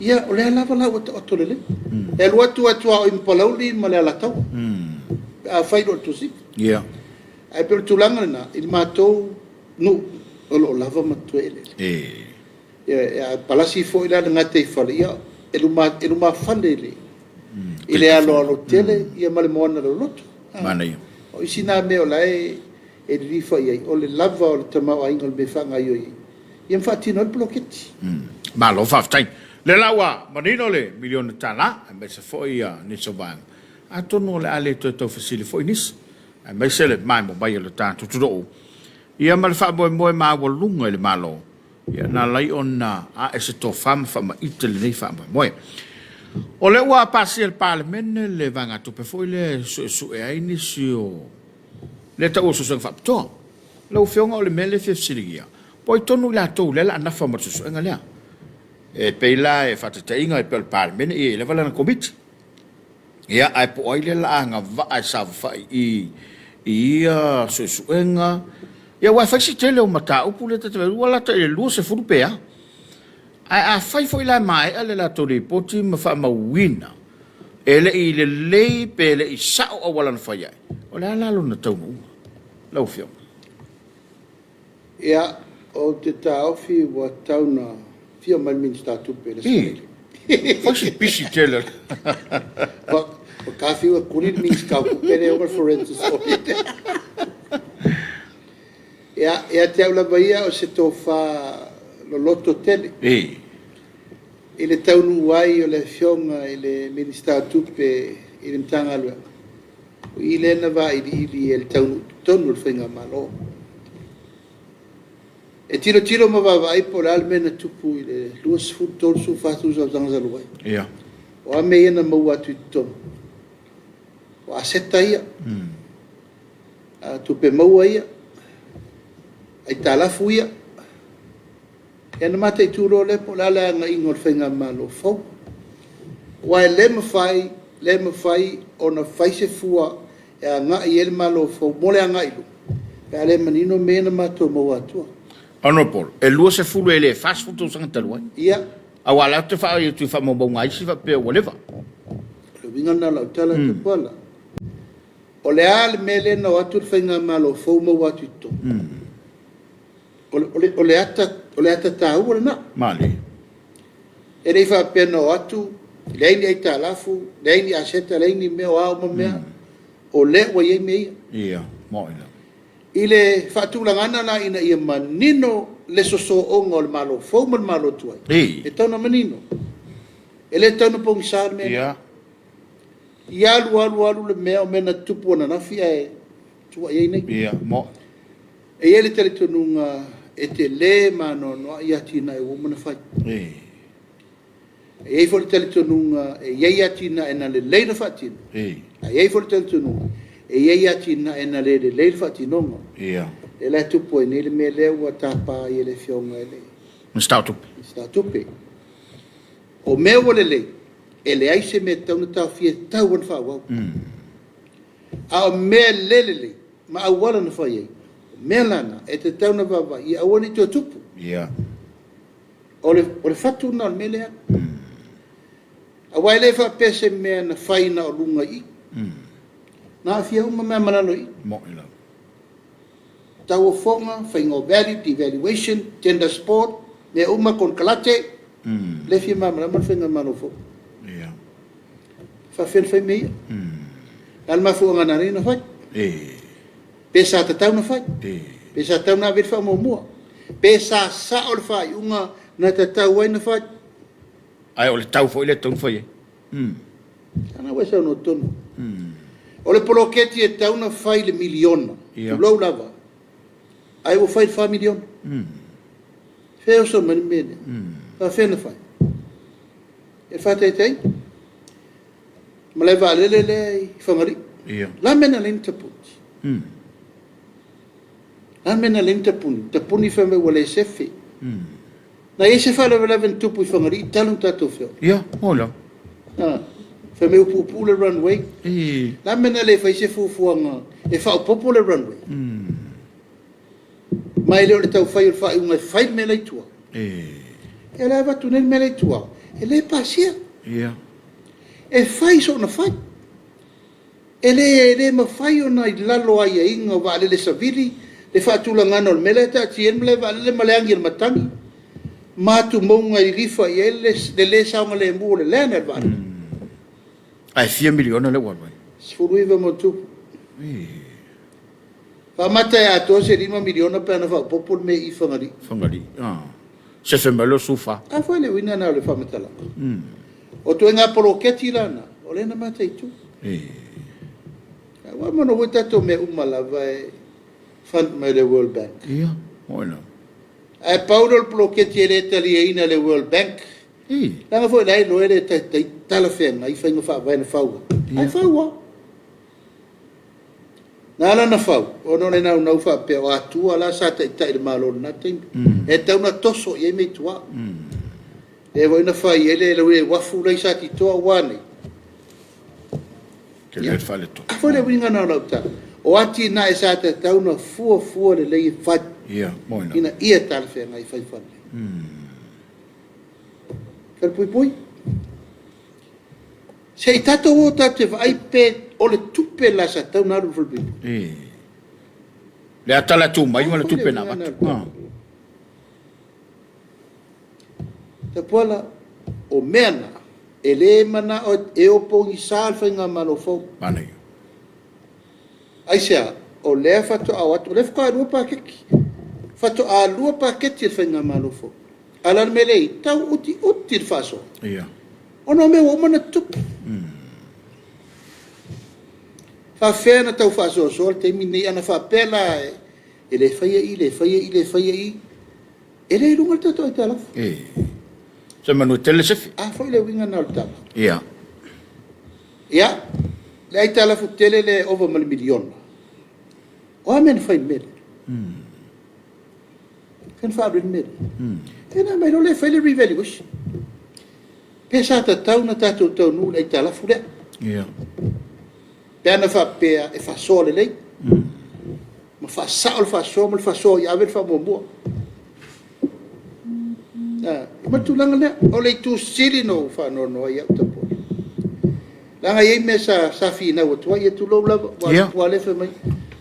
Ia, o lea lava la ua taoto lelei. E alu atu lava i tuaoi ma Palauli ma le Alataua pe a fai loa le tuasivi. Ae pei o le tulaga lena i le matou nuu o lo o lava ma totoe eleele. Ia, a palasi foi la le gataifale, ia, e lumafale i le aloalo tele ia ma le moana loloto. Manaia. O isi na mea o la e lilifa i ai, o le lava o le tamaoaiga o le mea e faagaoioi ai, ia ma faatino ai le poloketi. Malo faafetai. O lea la ua manino le miliona tala, aemaise foi nisi o vaega. Atonu o le a le toe tau fesili foi nisi, aemaise le maemo mai o le tatou atunuu, ia ma le faamoemoe maualuga i le Malo, ia na ala ai ona ae se tofa ma faamaite lenei faamoemoe. O lea ua pasia e le Palemene le vaegatupe foi lea e suesue ai nisi o lea taua o suesuega faapitoa. Lau Afioga o le mea lea e fia fesiligia, po o ai tonu i latou lea o le a nafa ma le suesuega lea? E pei la e faataitaiga e pei o le Palemene e i ai lava lana Komiti. Ia, ae po o ai lea o le a agavaa e saofafai i ia suesuega. Ia, aua e fai si tele o mataupu lea ta te vaai, ua lata i le 20 pe a. Ae afai foi la e maea le latou lipoti ma faamauina. E le i lelei pe le i sao auala na fai ai. O le a la lona taunuuga, lau Afioga? Ia, ou te taofi ua tatau ona afio mai le Minisita o Tupe i le aso Faraile. Fai si pisi tele. Ua tafiu e tuli le Minisita o Tupe lea e ona le Forensic Audit. Ia, ia te au lava ia, o se tofa loloto tele i le taunuu ai o le Afioga i le Minisita o Tupe i le Matagaluega, o i lea na vailiili ai le taunuu tonu o le faigamalo. E tilotilo ma vaavaai po o le a le mea na tupu i le 20, 30, 40 tausaga talu ai. O a mea ia na maua atu i totonu? O aseta ia, tupe maua ia, aitalafu ia. Ia ona mataitu loa lea po o le a le agaiga o le faigamalo fou. Aua e le mafai, le mafai ona fai se fua e agai i ai le Malo fou mo le agai i luma pe a le manino mea ia na matou maua atua. Honourable, e 20 e le 40 tausaga talu ai. Aua o la ou te vaai atu i faamaumauga a isi faapea ua leva. O le uiga lena o lau tala Tupuola. O le a le mea lea na o atu le faigamalo fou maua atu i totonu? O le ata taua lena. Malie. E le i faapea na o atu, leai ni aitalafu, leai ni aseta, leai ni mea, o a uma mea, o lea ua i ai mea ia. Ia, moni lava. I le faatulagaga la ina ia manino le sosooga o le Malo fou ma le Malo tuai, e tatau ona manino. E le tatau ona pogisa le mea lena. Ia alu alu alu le mea, o mea na tutupu ananafi ae tua i ai nei. Ia, moni. E i ai le talitonuga e tele ma anoanoai atinae ua uma ona fai. E i ai foi le talitonuga e i ai atinae na lelei ona faatino, ae i ai foi le talitonuga e i ai atinae na le lelei le faatinoga. Lea la e tupu ai nei le mea lea ua tapa ai e le Afioga i le Minisita o Tupe. Minisita o Tupe. O mea ua lelei, e leai se mea e tatau ona taofia, e tatau ona faaauau. A o mea le lelei ma auala na fai ai, o mea la na e tatau ona vaavaai ia aua ne i toe tupu. O le fatu lena o le mea lea. Aua e le faapea se mea na fai na o luga i i. Na aafia uma mea ma lalo i i. Moni lava. Tauofoga, faiga o value, devaluation, tender sport, mea uma, konekarate, lea e fia malamalama le faigamalo fou. Faafefea ona fai mea ia? O le a le mafuaaga na ala ai ona fai? Pe sa tatau ona fai? Pe sa tatau ona ave i ai le faamuamua? Pe sa sao le faaiuga na tatau ai ona fai? Ae o le tau foi lea e tatau ona fai ai. Ana ua e saunoa tonu. O le poloketi e tatau ona fai i le miliona, tulou lava, ae ua fai i le $4 miliona. Fea e oso mai le mea lea? Faafefea ona fai? E faataitaiga. Malae vaalele lea i Fagalii. O le a le mea na ala ai ona tapuni? O le a le mea na ala ai ona tapuni? Tapuni fai mai ua le sefe. Na i ai se faalavelave na tupu i Fagalii talu ona tatou feoai? Ia, moni lava. Fai mai ua puupuu le runway. O le a le mea na le fai ai se fuafuaga e faaopoopo le runway? Ma e le o le tau fai o le faaiuga e fai le mea la i tua. Ia o la e avatu nei le mea la i tua, e le pasia. E fai soona fai. E le mafai ona i lalo o aiaiga o vaalele savili le faatulagaga o le mea la e taatia ai le malae vaalele ma le agi a le matagi ma atumauga e lilifa i ai le le saogalemu o le land a le vaalele. Ae fia miliona lea ua alu ai? 19 ma ono tupu. Faamata e atoa se $5 miliona pe ana faaopoopo le mea i Fagalii. Fagalii. Sefe mai loa 14. A foi le uiga lena o le faamatalaga. O ituaiga poloketi la na, o lea na mataitu. Aua manu foi tatou mea uma lava e fund mai le World Bank. Ia, moni lava. Ae pau lea o le poloketi e le taliaina e le World Bank. Leaga foi la e iloa e le taitai talafeagai faiga faavae na fau ai. Ae fau lava. Na ala ona fau, ona o le naunau faapea o Atua la sa taitai i le Malo i lena taimi. E tatau ona toso i ai mea i tua. Lea foi na fai ai le uafu la i Satitoa ua a nei. Tele le faaletonu. A foi le uiga lena o lau tala. O atinae sa tatau ona fuafua lelei e fai. Ia, moni lava. Ina ia talafeagai fai faalelei. Falepuipui. Se i tatou o tatou te vaai pe o le tupe la sa tatau ona alu i le falepuipui. Le a tala tu mai A ma le foi le tupe na uiga lena avatu. o le tala. Tapuala, o mea na, e le manao e o pogisa le faigamalo fou. Manaia. Aisea? O lea faatoa o atu, o lea faatoa 2 paketi. Faatoa 2 paketi e le faigamalo fou. A o le a le mea lea e i ai? Tau utiuti le faasoa. Ona o mea ua uma ona tutupu. Faafefea ona tau faasoasoa le taimi lenei, ana faapea la e le faia i, le faia i, le faia i, e le i luga le tatou aitalafu. Se manu e tele sefe. A foi le uiga lena o le tala. Ia, le aitalafu tele lea e ova ma le miliona, o a mea na fai i le mea lea? Fea na faaalu ai le mea lea? Ia ona aumai loa lea e fai le revaluation. Pe sa tatau ona tatou taunuu i le aitalafu lea. Pe ana faapea e faasoa lelei, ma faasao le faasoa ma le faasoa ia ave le faamuamua. Ma le tulaga lea, o le itu sili ona ou faanoanoa ai au Tapuala. Leaga e i ai mea sa finau atu ai, ia tulou lava, aua o lea e fai mai,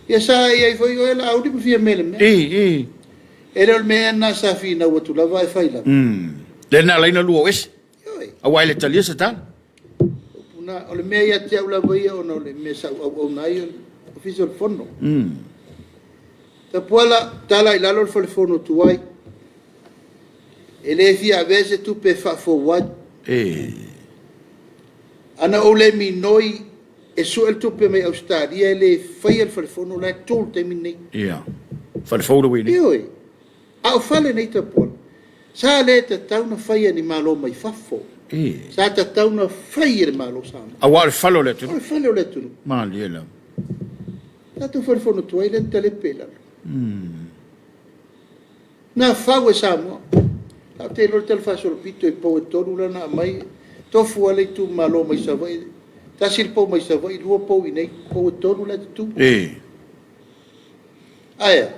ia sa i ai foi oe Laauli ma Fiame i le mea. E le o le mea ea lena sa finau atu lava ae fai lava. Lea na ala ai ona lua o ese. Ioe. Aua e le talia se tala. O le mea ia te au lava ia, ona o le mea sa ou auauna ai, o le Ofisa o le Fono. Tapuala, tala i lalo le falefono tuai. E le fia avea se tupe e faafou ai. Ana ou le minoi e sue le tupe mai Ausetalia e le faia le falefono la e tu i le taimi lenei. Ia. Fale fou le ua i ai nei. Ioe. A o fale nei Tapuala, sa le tatau ona faia e ni Malo mai fafo. Sa tatau ona fai e le Malo Samoa. Aua o le fale o le atunuu. O le fale o le atunuu. Malie lava. Tatou falefono tuai lea na talepe i lalo. Na fau e Samoa. Ou te iloa le talafaasolopito i pou e 3 la na aumai, tofu lava le itumalo mai Savaii, tasi le pou mai Savaii, 2 pou i inei, pou e 3 la e tutu. Ae a?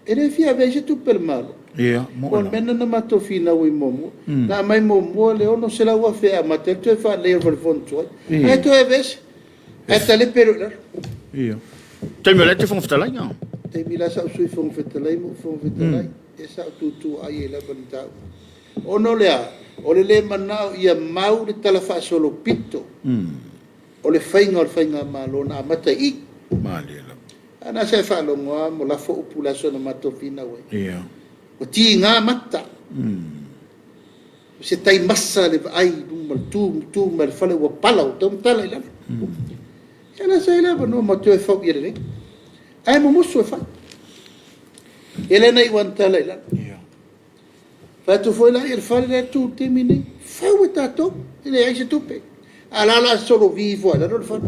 E le fia avea ai se tupe a le Malo. O le mea lena na matou finau ai muamua. Na aumai muamua le 600,000 e amata ai le toe faaleleia o le falefono tuai. Ae toe aveese. Ae talepe loa i lalo. Taimi o lea e te Fofoga Fetalai. Taimi la sa ou Sui Fofoga Fetalai ma ou Fofoga Fetalai. Ia sa ou tutuaai ai lava i le mataupu. Ona o le a? O le le manao ia mau le talafaasolopito o le faiga o le faigamalo na amata i i. Malie lava. A na sa e faalogo lava mo lafo upu i le aso na matou finau ai. Ua tiga mata. O se taimasa le vaai i luma le tu, tu mai le fale ua pala, ua taumatala i lalo. Ia la sa i le avanoa ma toe fau ia lelei. Ae mumusu e fai. Ia lea na iu ane tala i lalo. Fai atu foi la ia le fale lea tu i le taimi nei. Fau e tatou, e leai se tupe. A la la solovi ifo ai lalo le fale.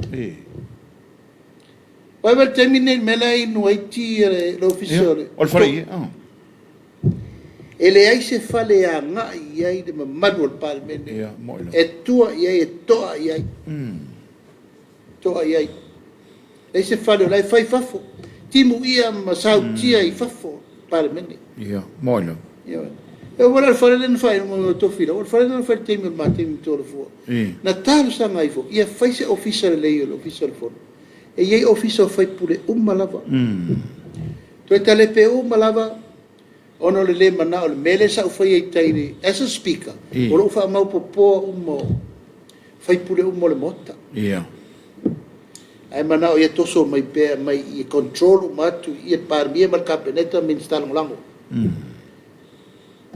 Vai vai le taimi nei le mea la e inu ai ti a le ofisa o le... O le fale ia. E leai se fale e agai i ai le mamalu o le Palemene. Ia, mo ila. E tua i ai, e toa i ai. Toa i ai. Leai se fale o la e fai fafo. Timu ia ma sautia i fafo Palemene. Ia, mo ila. Ia. E wala le fale lea na fai o tofi la. O le fale lea na fai le taimi o le matemi tolo fua. Na talosaga ai foi, ia fai se ofisa lelei o le ofisa o le fono. E i ai ofisa o faipule uma lava. Toe talepe uma lava, ona o le le manao o le mea lea sa ou faia i tai le, as a speaker, o lou faamaupopoa uma o faipule uma o le Maota. Ae manao ia toso mai pea mai i control uma atu i le Palemia ma le Kapeneta, Minisita Lagolago.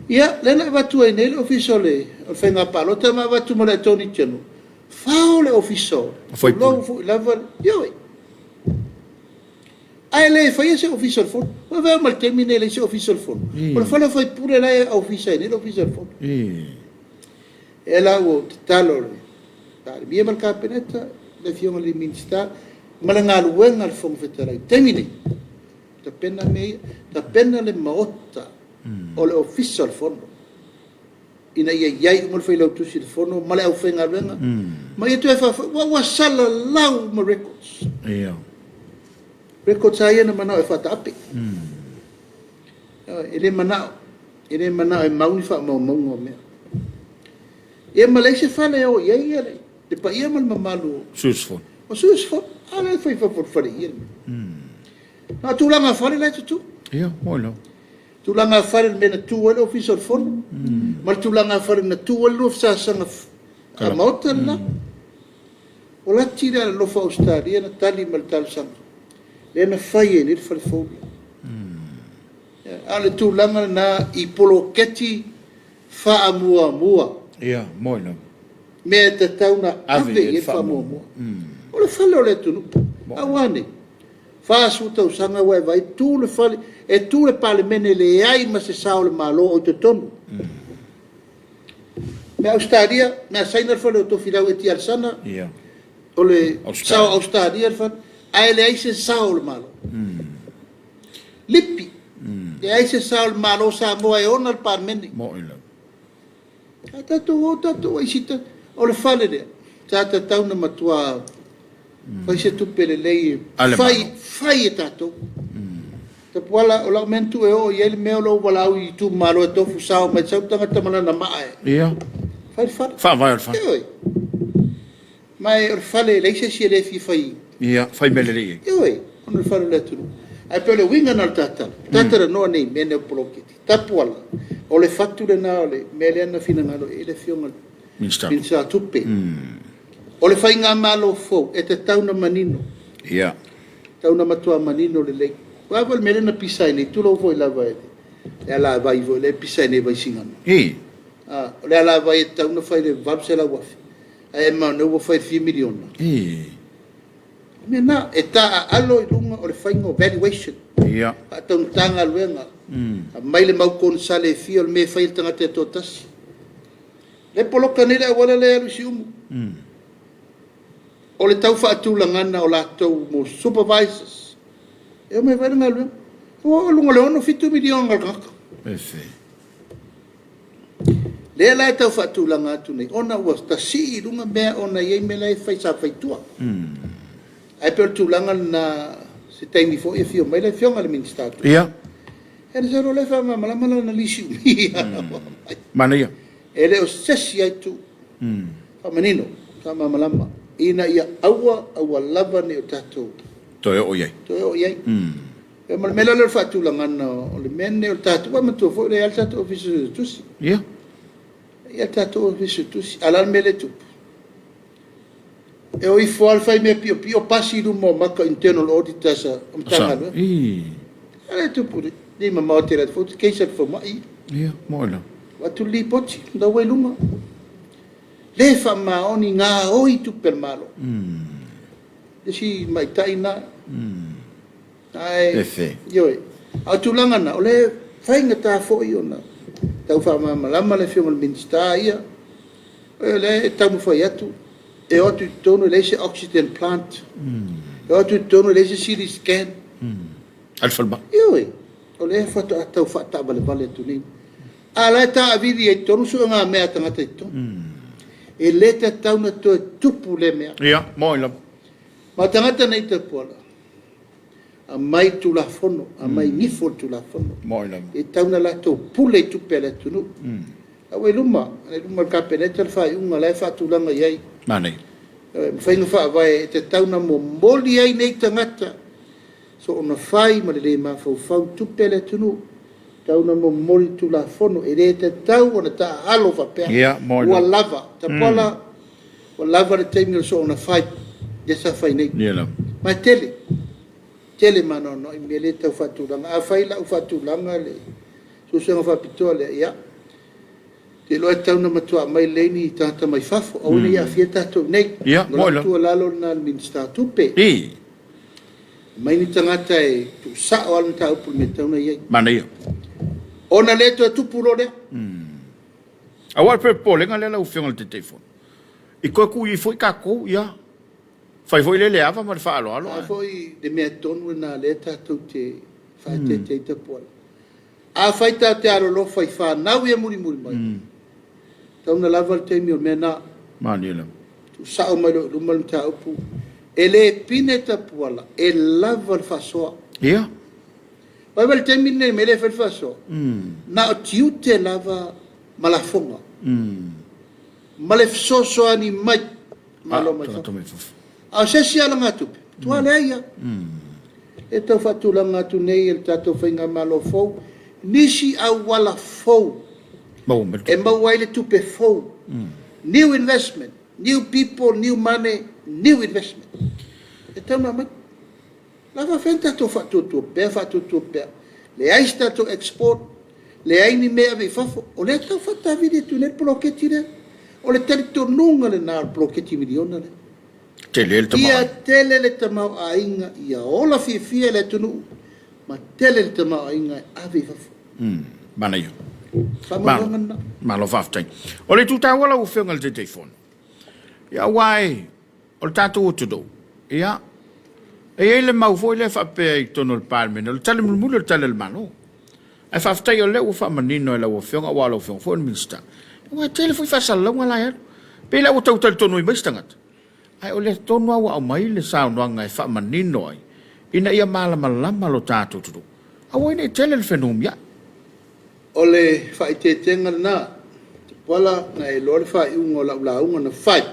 Ia, lea na avatu ai nei le ofisa o le faiga palota ma avatu ma le Attorney General. Fao le ofisa o Faipule. lou foi lava, ioe. Ae le faia se ofisa o le fono. Ua vea ma le taimi nei leai se ofisa o le fono. O le fale o faipule la e ofisa ai nei le ofisa o le fono. E la ua ou tatalo le Palemia ma le Kapeneta, le afioga i le Minisita, ma le galuega a le Fofoga Fetalai. Taimi nei, tapena mea ia, tapena le maota o le ofisa o le fono. Ina ia i ai uma le failautusi o le fono ma le aufaigaluega. Ma ia toe faafoi, ua salalau uma records. Records a ia na manao e faataape. E le manao, e le manao e mau ni faamaumauga o mea. Ia ma leai se fale e o i ai ia le le paia ma le mamalu o sui usufono. O sui usufono, a lea e fai i fafo o le fale i ia le mea. Na o tulaga fale la e tutu. Ia, moi lava. Tulaga fale le mea na tu ai le Ofisa o le Fono, ma le tulaga fale na tu ai le lua fesasaga a Maota lena. O lati le alalofa Ausetalia na tali ma le talosaga, lea na fai ai nei le fale fou lea. A o le tulaga lena i poloketi faamuamua. Ia, moi lava. Mea e tatau na ave i ai le faamuamua. O le fale o le atunuu. Aua nei, 40 tausaga ua e vaai, tu le fale, e tu le Palemene leai ma se sao o le Malo o i totonu. Mea Ausetalia, mea Saina le fale o Tofilau Eti Alesana, o le sao Ausetalia le fale, ae leai se sao o le Malo. Lipi, leai se sao o le Malo Samoa e ona le Palemene. A tatou o tatou ai sita, o le fale lea, sa tatau na matua fai se tupe lelei e fai, fai e tatou. Tapuala, o lau mea na tuu e oo i ai le mea o lou valaau i itumalo e tofu sao mai sau tagata ma lana maa e fai le fale. Faavae o le fale. Ioe. Ma o le fale e leai se isi e le fia fai. Ia, fai mea lelei ai. Ioe, ona o le fale o le atunuu. Ae pei o le uiga lena o le tatalo, talatalanoa nei i mea nei o poloketi. Tapuala, o le fatu lena o le mea lea na finagalo i ai le Afioga i le Minisita o Tupe. O le faigamalo fou e tatau ona manino. Ia. Tatau ona matua manino lelei. Aua foi le mea lea na pisa ai nei, tulou foi lava i le alavai foi lea e pisa ai nei i Vaisigano. O le alavai e tatau ona fai i le 800,000, ae maumau ua fai i le fia miliona. O mea na, e taaalo i luga o le faiga o valuation. Ia. Faataugata galuega, aumai le mau konesale e fia o le mea e fai e le tagata e toatasi. Lea e poloka nei le auala lea e alu i Siumu. O le tau faatulagaga o latou mo supervisors, e omai fai le galuega. Ua oo i luga o le 6, 7 miliona o le tagata. Lea la e tau faatulaga atu nei, ona ua tasii i luga mea ona e i ai mea la e fai sa fai i tua. Ae pei o le tulaga lena, se taimi foi afio mai le Afioga i le Minisita o Tupe. Ia. Ia na sau loa lea faamalamalama lana lisi. Manaia. E le o se isi lava itu. Faamanino, faamalamalama, ina ia aua, aua lava ne i o tatou toe oo i ai. Toe oo i ai. Ia ma le mea la lea o le faatulagaga o le mea lenei o le tatou, aua manatua foi o lea e i ai le tatou Ofisa Suetusi. Ia. E i ai le tatou Ofisa Suetusi. A o le a le mea lea e tupu? E o ifo lava le faimea piopio pasi i luma o maka internal auditors a Matagaluega. A lea e tupu nei, ne i mamao tele atu foi le case a le fomai. Ia, mo ela. Avatu le lipoti, na ua i luga. Le faamaoni gaoi tupe a le Malo. Isi maitai na. Ae, Efe. Ioe. A o tulaga na, o le faigata foi ona tau faamalamalama le Afioga i le Minisita ia. O lea e taumafai atu, e o atu i totonu e leai se oxygen plant. E o atu i totonu e leai se CT scan. A le falemai. Ioe, o lea faatoa tau faataavalevale atu nei. A la e taavili ai i totonu suega mea a tagata i totonu. E le tatau na toe tupu lea mea. Ia, moi lava. Ma o tagata nei Tapuala, aumai Tulafono, aumai gifo le Tulafono. Moi lava. E tatau na latou pule i tupe a le atunuu. A ua i luma, i luma o le Kapeneta le faaiuga la e faatulaga i ai. Manaia. Ma faiga faavae e tatau na momoli ai nei tagata soona fai ma le le mafaufau tupe a le atunuu. Tatau na momoli Tulafono, e le tatau ona taaalo faapea. Ia, moi Ua lava. lava, Tapuala, ua lava le taimi o le soona fai, lea sa fai nei. Ia lava. Ma e tele, tele maanoanoa i mea lea e tau faatulaga. A fai lau faatulaga le suesuega faapitoa lea, ia, te iloa e tatau na matua aumai lelei ni tagata mai fafo, aua ne i aafia tatou nei. Ia, O moi lau lava. tuualalo lena i le Minisita o Tupe. Aumai ni tagata e tuusao lava le mataupu i le mea e tatau ona i ai. Manaia. Ona le toe tupu loa lea. Aua le popolega lea lau Afioga i le Taitaifono. I toe tuu i ai foi tatou, ia, fai foi le le ava ma le faaaloalo. A foi le mea tonu lena lea tatou te faaeteete ai Tapuala. A fai tatou te alolofa i fanau ia mulimuli mai, tatau ona lava le taimi o le mea na. Manaia lava. Tuusao mai loa i luma le mataupu. E le pine Tapuala, e lava le faasoa. Ia. Vai vai le taimi lenei mea lea e fai le faasoa. Na o tiute lava ma lafoga. Ma le fesoasoani mai. Malo mai fafo. A o se isi alagatupe, matua leai lava. E tau faatulaga atu nei e le tatou Faigamalo fou nisi auala fou e maua ai le tupe fou. New investment, new people, new money, new investment. E tatau ona aumai. O le a faapefea ona tatou faatuatua pea, faatuatua pea, leai se tatou export, leai ni mea e ave i fafo. O lea e tau faatavili atu nei le poloketi lea. O le talitonuga lena o le poloketi miliona lea. Tele le tamaoaiga. Ia tele le tamaoaiga, ia ola fiafia le atunuu ma tele le tamaoaiga e ave i fafo. Manaia. Faamoemoega lena. Malo faafetai. O le itu taua lau Afioga i le Taitaifono, ia aua e o le tatou atunuu, ia, e i ai le mau foi lea faapea i totonu o le Palemene, o le tali mulimuli o le tali a le Malo. Ae faafetai o lea ua faamanino e lau Afioga, aua o lau Afioga foi o le Minisita. Aua e tele foi faasalalauga la e alu. Pei la ua tau talitonu ai mai se tagata, ae o lea tonu lava ua aumai le saunoaga e faamanino ai, ina ia malamalama lo tatou atunuu, aua ne i tele le fenumiai. O le faaeteetega lena, Tupuola, na e iloa le faaiuga o lau lauga na fai,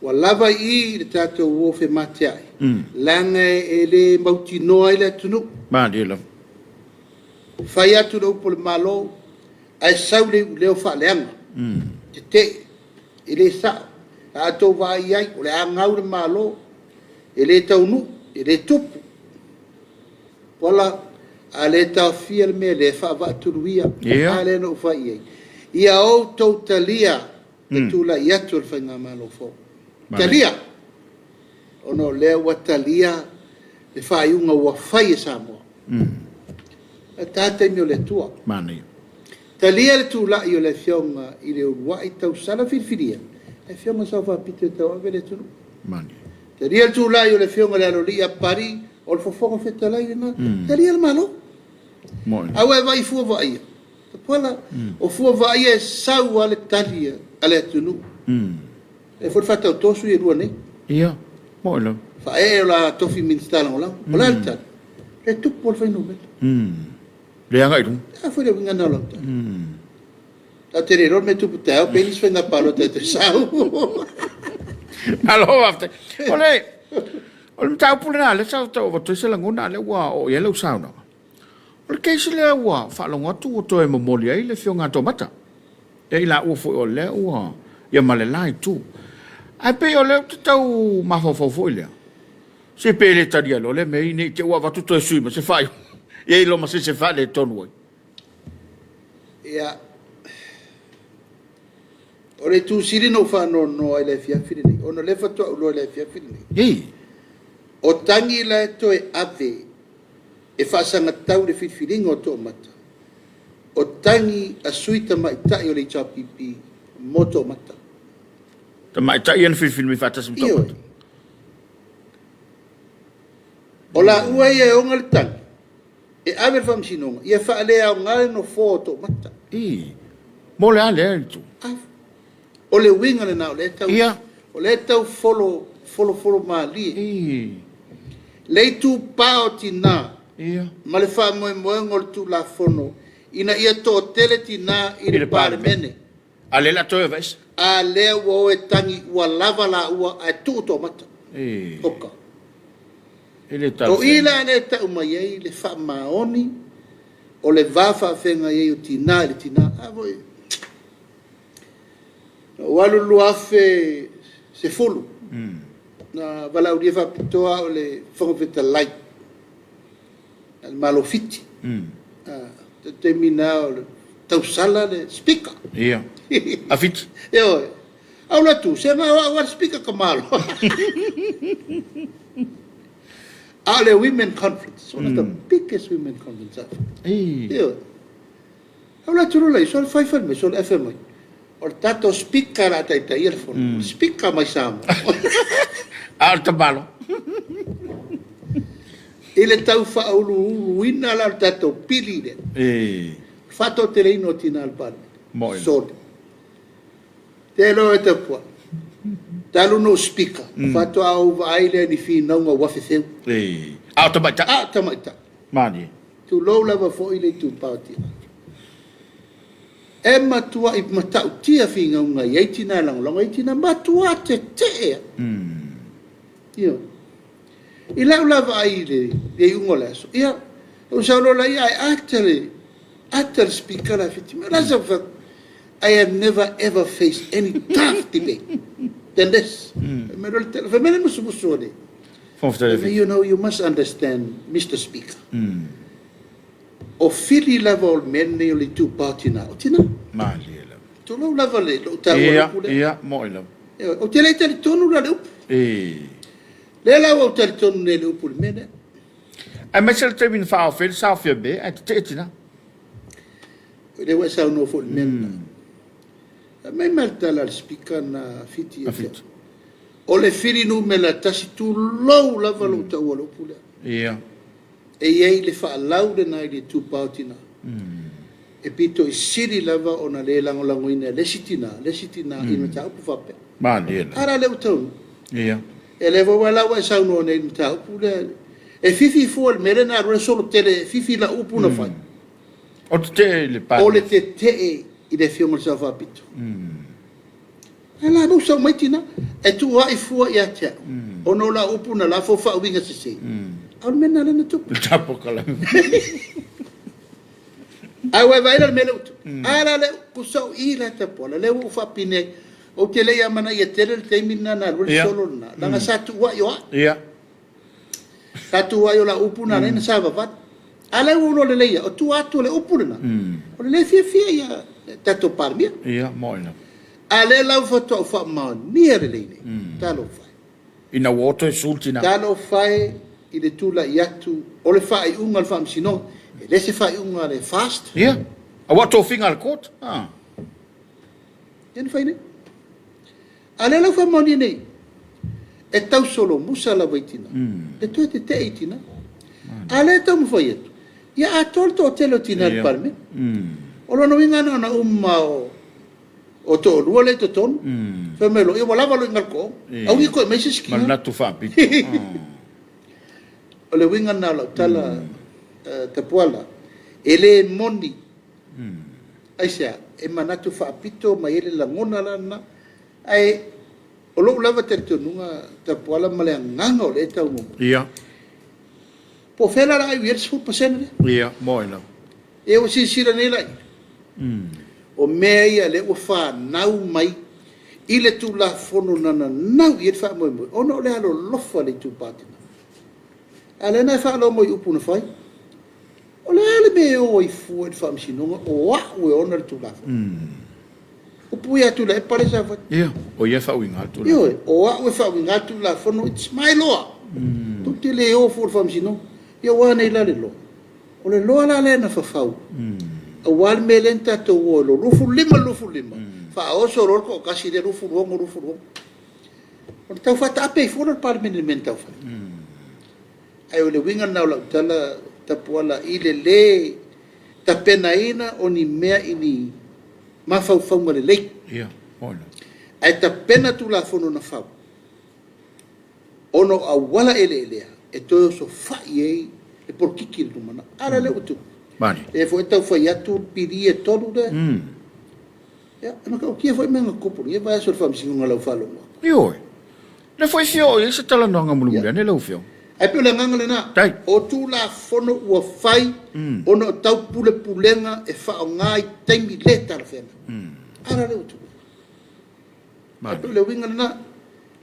ua lava i i le tatou o femateai, leaga e le mautinoa ai le atunuu. Malie lava. Fai atu le upu a le Malo, ae sau le iuleo faaleaga, tetee, e le sao. A outou vaai i ai, o le a gau le Malo, e le taunuu, e le tupu. Tupuola, a le taofia le mea lea, e faavaatuluia. A lea na ou fai i ai, ia outou talia le tulai atu o le Faigamalo fou. Talia! Ona o lea ua talia le faaiuga ua fai e Samoa. E ta taimi o le Atua. Talia le tulai o le Afioga i le uluai tausala filifilia, le Afioga Sao Faapito e tauave le atunuu. Talia le tulai o le Afioga i le Aloalii a Papalii, o le Fofoga Fetalai lena. Talia le Malo. Aua e vaai i fua vaaia, Tupuola, o fua vaaia e sau lava le tali a le atunuu. E foi le faatauto sui e lua nei. Ia, moni lava. Faaee o la tofi Minisita Lagolago. O le a le tali? Le tupu o le fuainumera. Le agai i luga. A foi le uiga lena o lau tali. Tatou te le iloa le mea e tupu taeao pe i ai nisi faiga palota e toe sau. Malo faafetai. O le o le mataupu lena lea sa tau avatu ai se lagona a lea ua oo i ai lau saunoaga. O le case lea ua faalogo atu ua toe momoli ai le Afioga a Toomata. E i laua foi o lea ua ia ma le la itu. Ae pei o lea ou te tau mafaufau foi lea, se pe le talia loa lea mea ne i te i ua avatu toe sui ma se faaiuga, ia i lo ma se isi e faaletonu ai. Ia, o le itu sili ona ou faanoanoa i le afiafi lenei, ona o lea faatoa ou iloa i le afiafi lenei. Ei. O tagi la e toe ave e faasagatau i le filifiliga o Toomata, o tagi a sui tamaitai o le HRPP mo Toomata. Tamaitai ia na filifili mai faatasi ma Toomata. Ioe. O laua ia e ona le tagi e ave i le faamasinoga, ia faaleaoga le nofoa o Toomata. Ii. Mo le a lea itu? O le uiga lena o lea e tau, o lea e tau folo, folofolo malie. Ii. Le itupa o tina Ia. ma le faamoemoega o le Tulafono ina ia toatele tina i le Palemene. A lea o le a toe aveese. A lea ua o e tagi ua lava laua ae tuu toamata. Ii. Oka. E le O i talafeagai. la lea e tau mai ai le faamaoni o le va faafeagai ai o tina i le tina. A foi na ou alu i le 2010, na valaaulia faapitoa au e le Fofoga Fetalai a le Malo o Fiti. O le taimi lena o le tausala le Speaker. Ia. A Fiti. Ioe. Alu atu, se na o au a le Speaker ka Malo. A o le Women Conference, one of the biggest women conference ever. Ioe. Alu atu loa la i sole fai fai mai, sole ae fai mai, o le tatou Speaker o le a taitaia le fono, o le Speaker mai Samoa. A o le tamalo. I le tau faauluuluina la o le tatou pili lea. Faatoateleina o tina o le Palemene. Sole. Te iloa e Tapuai, talu ona ou Speaker, faatoa ou vaai lea i ni finauga ua fefeu. A o tamaitai. A o tamaitai. Malie. Tulou lava foi le itupa o tina. E matuai matautia finauga i ai tina e lagolago ai tina, matua tetee a. Ioe. I lau la vaai i le iuga o le aso, ia, ou sau loa laia ae ata le, ata le speaker la Fiti. Ma la sau fai, I have never ever faced any tough debate than this. Fai mai loa le tele, fai mai le musumusu o le, you know, you must understand, Mr. Speaker. O fili lava o le mea lenei o le itupa o tina, o tina. Malie lava. Tulou lava le lou taua o le upu lea. Ia, mo'i lava. Ioe, ou te le talitonu la le upu. Lea la ua ou talitonu nei i le upu i le mea lea. Aemaise le taimi na faaofi ai le saofia me, ae tetee tina. O lea ua e saunoa foi i le mea lena. Fai mai ma le tala a le Speaker na Fiti ia te au. O le fili numera tasi, tulou lava lou taua o le upu lea. Ia. E i ai le faalau lena i le itupa o tina, e pito i sili lava ona le lagolagoina e le isi tina, le isi tina i mataupu faapea. Malie lava. A la lea ua taunuu. Ia. E le foi la ua e saunoa nei i le mataupu lea, e fifi fua i le mea lea na alu ai solo tele, e fifi i lau upu na fai. O tetee i le Palemia. O le tetee i le Afioga i le Sao Faapito. Ae la mau sau mai tina, e tuuai fua ia te au, ona o lau upu na lafo faauiga sese. A o le mea lena lea na tupu. Le tapo kalame. Ae ua e vaai la i le mea lea ua tupu. A la lea, kusa o i la tapuala, lea ua ou faapine ai. Ou te le i amanaia tele le taimi lena na alu ai le solo lena, leaga sa tuuai o au. Sa tuuai o lau upu na ala ai ona savavali. A lea ua ou iloa lelei ia, o tua atu o le upu lena, o le le fiafia ia le tatou Palemia. Ia, moe lava. A lea la ua faatoa ou faamaonia lelei nei, talofa e. Ina ua oto e sul tina. Talofa e i le tulai atu o le faaiuga a le Faamasinoga. E le se faaiuga a le FAST. Ia, aua o tofiga a le court. A. Ia na fai nei. A lea la ua faamaonia nei, e tau solomusa lava i tina, e toe tetee i tina. A lea e taumafai atu, ia atoa le toatele o tina i le Palemene. O lona uiga na ona uma o toalua lea i totonu, fai mai loa, ia ua lava lou igalukoo, aua ia toe aumai se isi tina. Manatu faapito. O le uiga lena o lau tala, Tapuala, e le moni Aisea? E manatu faapito mai ai le lagona la lena. Ae o lou lava talitonuga, Tapuala ma le agaga o lea e tau muamua. Ia. Po o fea la o le a iu i ai le 10% lea? Ia, moe lava. Ia ua silasila nei la i ai. O mea ia lea ua fanau mai i le Tulafono na nanau i ai le faamoemoe ona o le alolofa i le itupa tina. A o lea na e faalogo i upu na fai. O le a le mea e o ai fua i le Faamasinoga o au e ona le Tulafono? Upu ia Tuilaepa lea sa fai. Ia, o ia e faauiga le Tulafono. Ioe, o au e faauiga le Tulafono, it's my law. Tou te le o fua i le Faamasinoga. Ia ua a nei la le law? O le law la lea na fafau, aua le mea lea na tatou o ai loa 25 25, faaoso loa le toatasi lea 26 26. Ona tau faataape ai fua lea o le Palemene i le mea na tau fai. Ae o le uiga lena o lau tala Tapuala i le lē tapenaina o ni mea i ni mafaufauga lelei. Ae tapena Tulafono na fau ona o auala eleelea e toe osofai ai le polokiki i le lumanai. A lea ua tupu. Lea foi e tau fai atu le pili e tolu lea. Ia, e matautia foi mea na tupu i lenei vaiaso i le Faamasinoga i lau faalogo atu. Ioe. O lea foi e fia oo i ai se talanoaga mulimuli ane lau Afioga. Ae pei o le agaga lena, o Tulafono ua fai ona o taupulepulega e faaaoga i taimi le talafeagai. A la lea ua tupu. Ae pei o le uiga lena,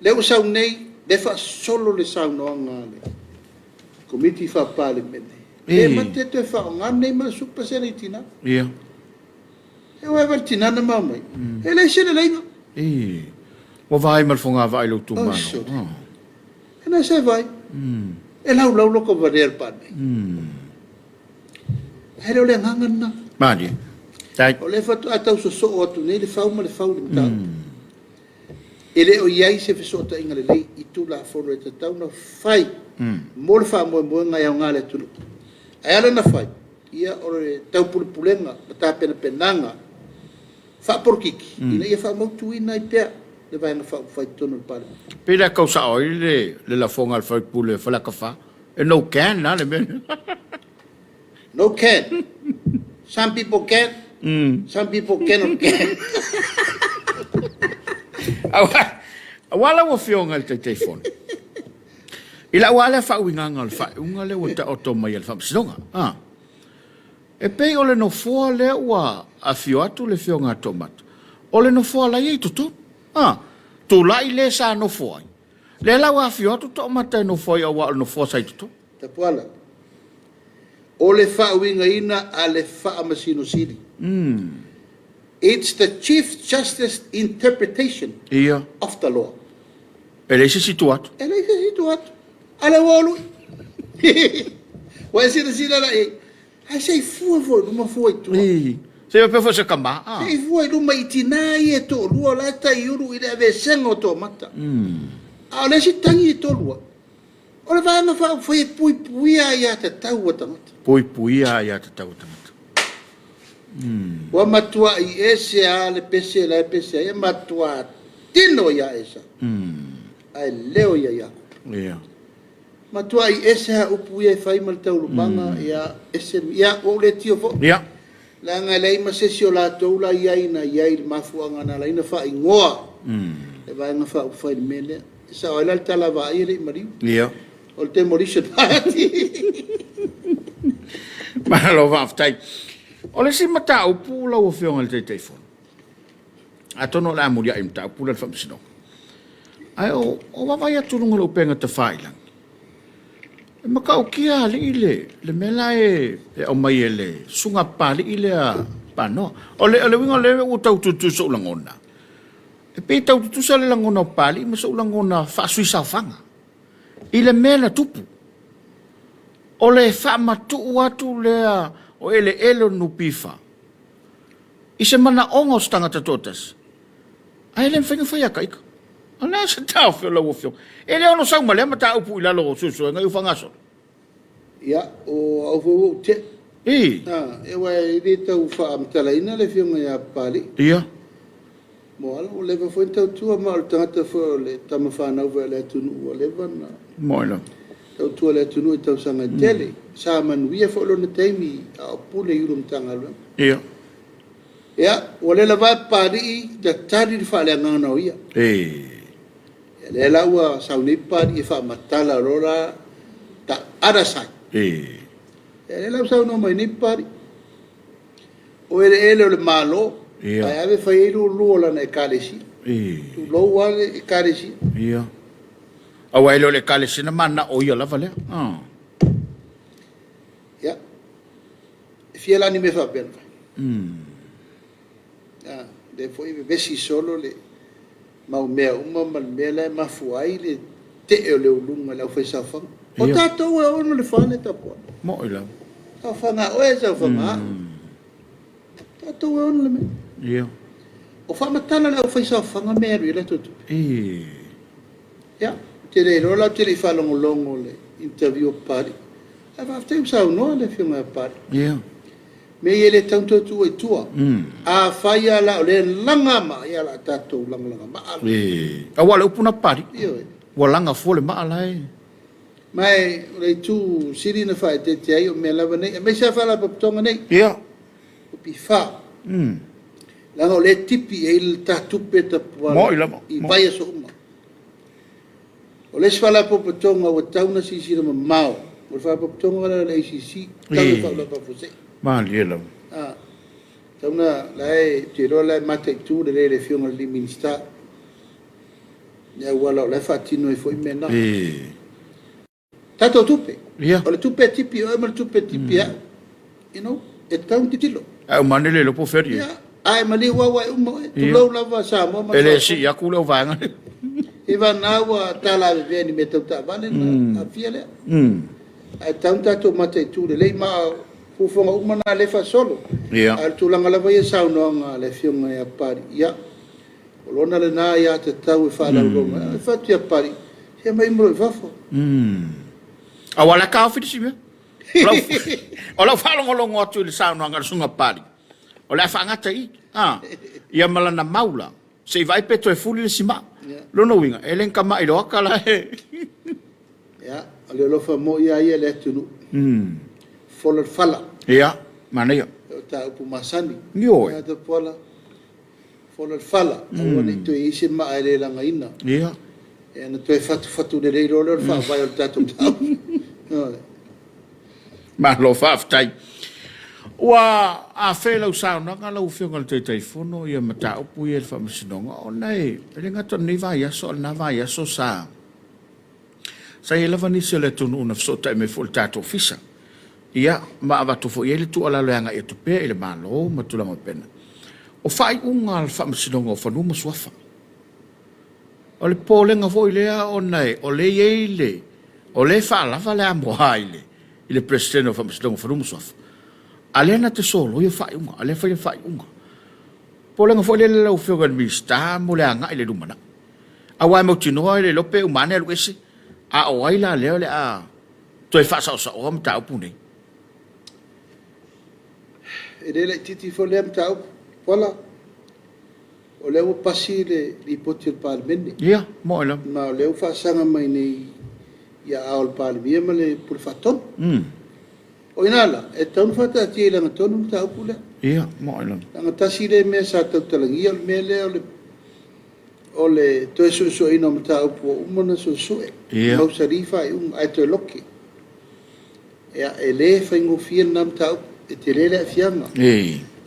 lea ua sau nei, lea e faasolo le saunoaga a le Komiti Faa-Palemene, pe mate toe faaaoga lenei ma le 10% i tina. Ia. E oe le tina na mau mai. E leai se leleiga. Ii. Ua vaai ma le fogavaa i lou itumalo. Oh, sorry. E na se vai. E laulau loko valea le pane. Ae le o le agaga lena. Malie. Tai. O lea faatoa tau sosoo atu nei le fau ma le fau i le mataupu. E le o i ai se fesootaiga lelei i Tulafono e tatau ona fai mo le faamoemoega e aoga le atunuu. Ae ala na fai, Ia, o le taupulepulega ma tapenapenaga faapolokiki ina ia faamautuina ai pea le Vaega Faaupufai i totonu o le Palemene. Pei la e tau sao ai le lafoga a le faipule o Faleata 4, e no can la le mea lea. No can. Some people can. Some people cannot get. Aua lau Afioga i le Taitaifono, i lau lava lea faauigaga o le faaiuga lea ua taoto mai e le Faamasinoga, e pei o le nofoa lea ua afio atu le Afioga a Toomata, o le nofoa la e i ai i totonu. Tulai le sa nofo ai, lea la ua afio atu Toomata e nofo ai aua o le nofoa sa i totonu. Tapuala, o le faauigaina a le Faamasino Sili. It's the Chief Justice interpretation of the law. E leai se isi tua atu. E leai se isi tua atu. A lea ua ului. Ua e silasila la i ai. Ae se i fua foi i luma fua i tua. Se i faapea foi o se tama. Se i fua i luma i tina ia e toalua la e taiulu i le aveesega o toamata. A o le isi tagi e tolua, o le Vaega Faaupufai e puipuia aiatatau a tagata. Puipuia aiatatau a tagata. Ua matuai ese lava le pese la e pese ai, e matua tino ia Esa, ae leo ia Iakopo. Matuai ese lava upu ia e fai ma le taualumaga, ia, ese, ia, ua ou le tio foi. Leaga e leai ma se isi o latou la i ai na i ai i le mafuaaga na ala ai ona faaigoa le Vaega Faaupufai i le mea lea. E sao ai la le tala a Vaaia e le i maliu. O le Demolition Party. Malo faafetai. O le isi mataupu lau Afioga i le Taitaifono, atonu o le a muliai i le mataupu lea i le Faamasinoga, ae o vaavaai atu i luga o le upega tafailagi, e matautia alii le mea la e aumai e le susuga a Papalii lea Panoa. O le uiga o lea ua tau tutusa sou lagona, e pei e tau tutusa le lagona o Papalii ma sou lagona faasuisaofaga i le mea na tupu. O le faamatuu atu lea o eleele o le NPF i se manaoga o se tagata toatasi, ae le mafai ona fai ia ita. O le a se taofi o lau Afioga? E le ono sau ma lea mataupu i lalo o suesuega ia ua faagasolo. Ia, o au foi ua ou tee. Aua e le tau faamatalaina le Afioga ia Papalii. Moala, ua leva foi ona tautua, ma o le tagata foi o le tama fanau foi a le atunuu ua leva ona tautua i le atunuu i tausaga e tele. Sa manuia foi lona taimi a o pule i Ofisa Sili o Matagaluega. Ia, ua le lava e Papalii tatali le faaleagaga o ia. Ia, lea la ua sau nei Papalii e faamatala loa la the other side. Ia, lea la ua saunoa mai nei Papalii, o eleele o le Malo, ae ave fai ai lulu o lana Ekalesia. Tulou lava le Ekalesia. Aua e le o le Ekalesia na mananao o ia lava lea. Ia, e fia la ni mea faapea na fai. Lea foi e vevesi solo le mau mea uma ma le mea la e mafua ai le tee o le uluga i le aufaisaofaga. O tatou e ono le fale tapuai. Moi lava. Saofaga a oe, saofaga a au. Tatou e ono le mea. O faamatala le aufaisaofaga mea e alu i ai latou tupe. Ia, ou te le iloa la, ou te le i faalogologo i le interview a Papalii. Ae faafetai ua saunoa le Afioga ia Papalii. Mea ia e le tatau ona toe tuua i tua. Afai lava la o lea e laga maa, ia o le a tatou lagalaga maa la. Aua o le upu na Papalii. Ua laga fua le maa la e. Ma o le itu sili na faaeteete ai o mea lava nei, aemaise lava faalapotopotoga nei. O PFA. Leaga o lea e tipi i ai le ta tupe tapuala i vaiaso uma. O le isi faalapotopotoga ua tatau ona silasila mamao, o le faalapotopotoga lea o le ACC, tatau ona faulapa fosei. Malie lava. Tatau ona, la e, ou te iloa o la e mataitu lelei e le Afioga i le Minisita le auala o la e faatino ai foi mea na. Tatou tupe. O le tupe e tipi e oe ma le tupe e tipi e au. You know, e tatau ona tilotilo. Ae uma ane le iloa po o fea e. Ia, ae maliu lava ua e uma oe. Tulou lava Samoa ma E le sii atu le vaega lea. I vana ua talavevea ni mea tau taavale na aafia lea. Ae tatau ona tatou mataitu lelei ma fuafuaga uma na lea e faasolo. Ae o le tulaga lava ia saunoaga a le Afioga ia Papalii, ia, o lona lena aiatatau e faalauiloa mai. E fai atu ia Papalii, se aumai uma loa i fafo. Aua o la e taofi le isi mea. O lau faalogologo atu i le saunoaga a le Susuga Papalii, o le a faagata i i, ia ma lana mau la, se i vaai pe toe fuli le isi maa. Lona uiga, e le ni tama'i loaka la e. Ia, o le alofa moi lava ia i le atunuu. Fola le fala. Ia, manaia. Mataupu masani. Ioe. A Tapuala, fola le fala, aua ne i toe i ai se maa e le lagaina. Ia. Ia ona toe fatufatu lelei loa lea o le faavae o le tatou mataupu. Ioe. Malo faafetai. Ua afea i lau saunoaga lau Afioga i le Taitaifono ia mataupu ia i le Faamasinoga ona e le gata o lenei vaiaso a o lena vaiaso sa Sa i ai lava nisi o le atunuu na fesootai mai foi i le tatou Ofisa, ia, ma avatu foi i ai le tuualalo e agai atu pea i le Malo ma tulaga faapena. O faaiuga a le Faamasinoga o Fanua ma Suafa. O le popolega foi lea ona o lea e i ai le, o lea e faalava le amoa i le, i le Peresetene o le Faamasinoga o Fanua ma Suafa, a o lea na te soloia faaiuga, a o lea e faia faaiuga. Popolega foi lele lau Afioga i le Minisita mo le agai i le lumanai. Aua e mautinoa e le iloa pe uma ane alu ese, a o ai la lea o le a toe faasaosaoa mataupu nei? E le laitiiti foi lea mataupu, Pola. O lea ua pasi le Lipoti a le Palemene. Ia, moe lava. Ma o lea ua faasaga mai nei i aao o le Palemia ma le Pule Faatonu. O i ina la, e tatau ona faataatia i lagatonu le mataupu lea. Ia, moe lava. Leaga tasi lea mea sa tautalagia o le mea lea o le o le toe suesueina o mataupu ua uma ona suesue, mausali faaiuga ae toe loke. Ia, e le faigofie lena mataupu, e tele le aafiaga.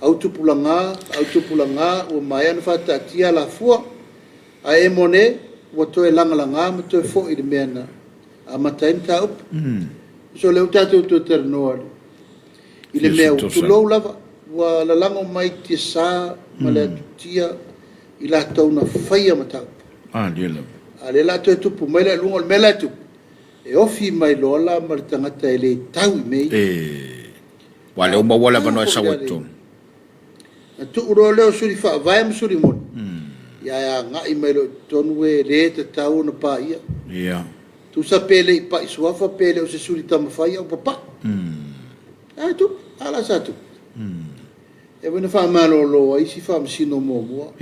Au tupulaga, au tupulaga ua maea ona faataatia alafua, ae emo ane ua toe lagalaga ma toe foi i le mea na amata ai mataupu. So o lea ua tatou toe talanoa i le mea ua tulou lava, ua lalago mai tiasa ma le atutia i latou na faia mataupu. A lea o le a toe tupu mai la i luga, o le mea la e tupu, e ofi mai loa la ma le tagata e le tau i mea ia. Aua o lea ua maua le avanoa e sau ai i totonu. Na tuu loa lea o suli faavae ma suli moni, ia ae agai mai loa i totonu e le tatau ona paia. Tusa pe le i pai suafa pe le o se suli tamafai a ua papai. Ae tupu, a la sa tupu. E foi na faamalolo ai isi faamasino muamua.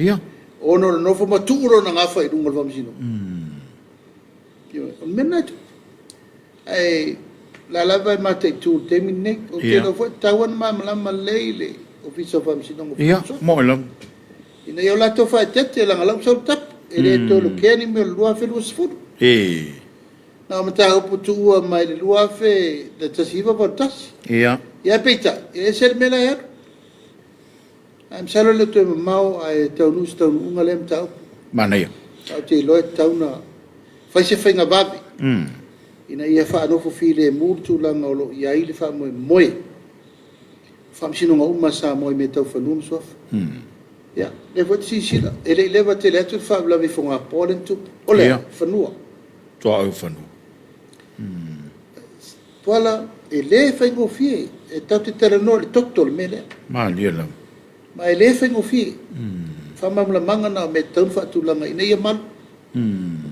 Ona o le nofo ma tuu lona gafa i luga o le faamasinoga. O le mea lena e tupu. Ae o la lava e mataitu i le taimi lenei. Ou te iloa foi e tatau ona malamalama lelei le Ofisa o Faamasinoga. Ia, moe lava. Ina ia o latou faaeteete, leaga o la ua sau le tapu. E le toe lokea ni mea o le 2020. Na o mataupu tuua mai le 1981. Ia ae peitai, e ese le mea la e alu. Ae masalo e le o toe mamao ae taunuu se taunuuga lea mataupu. Manaia. Ou te iloa e tatau ona fai se faiga vave ina ia faanofo filemu le tulaga o lo o i ai le faamoemoe o faamasinoga uma a Samoa i mea tau fanua ma suafa. Ia, lea foi e te silasila, e le i leva tele atu le faalavelave i Fogapoa lea na tupu. O le a? Fanua. Tuaoi o fanua. Tuala, e le faigofie, e tatou te talanoa i le toto o le mea lea. Malie lava. Ma e le faigofie. Faamalamalamaga na o mea e tatau ona faatulaga ina ia malu.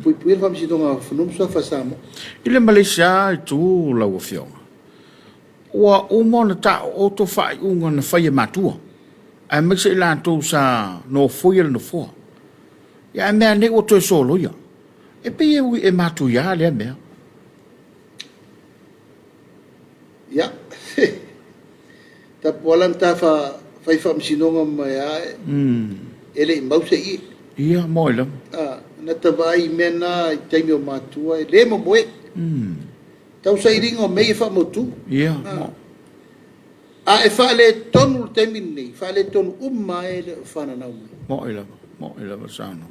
Puipuia le Faamasinoga o Fanua ma Suafa a Samoa. I le Malaysia itu lau Afioga, ua uma ona taooto faaiuga na fai e matua, aemaise i latou sa nofoia le nofoa. Ia ae mea ane ua toe soloia. E pei e ui e matuia lea mea. Ia, Tapuala na ta fai faamasinoga mai a e le i mau se ie. Ia, moe lava. Na ta vaai i mea na i taimi o matua e le momoe. Tau sailiga o mea ia e faamautu. Ia, moe. A e faaletonu le taimi lenei, faaletonu uma e le o fananau mai. Moe lava, moe lava saunoa.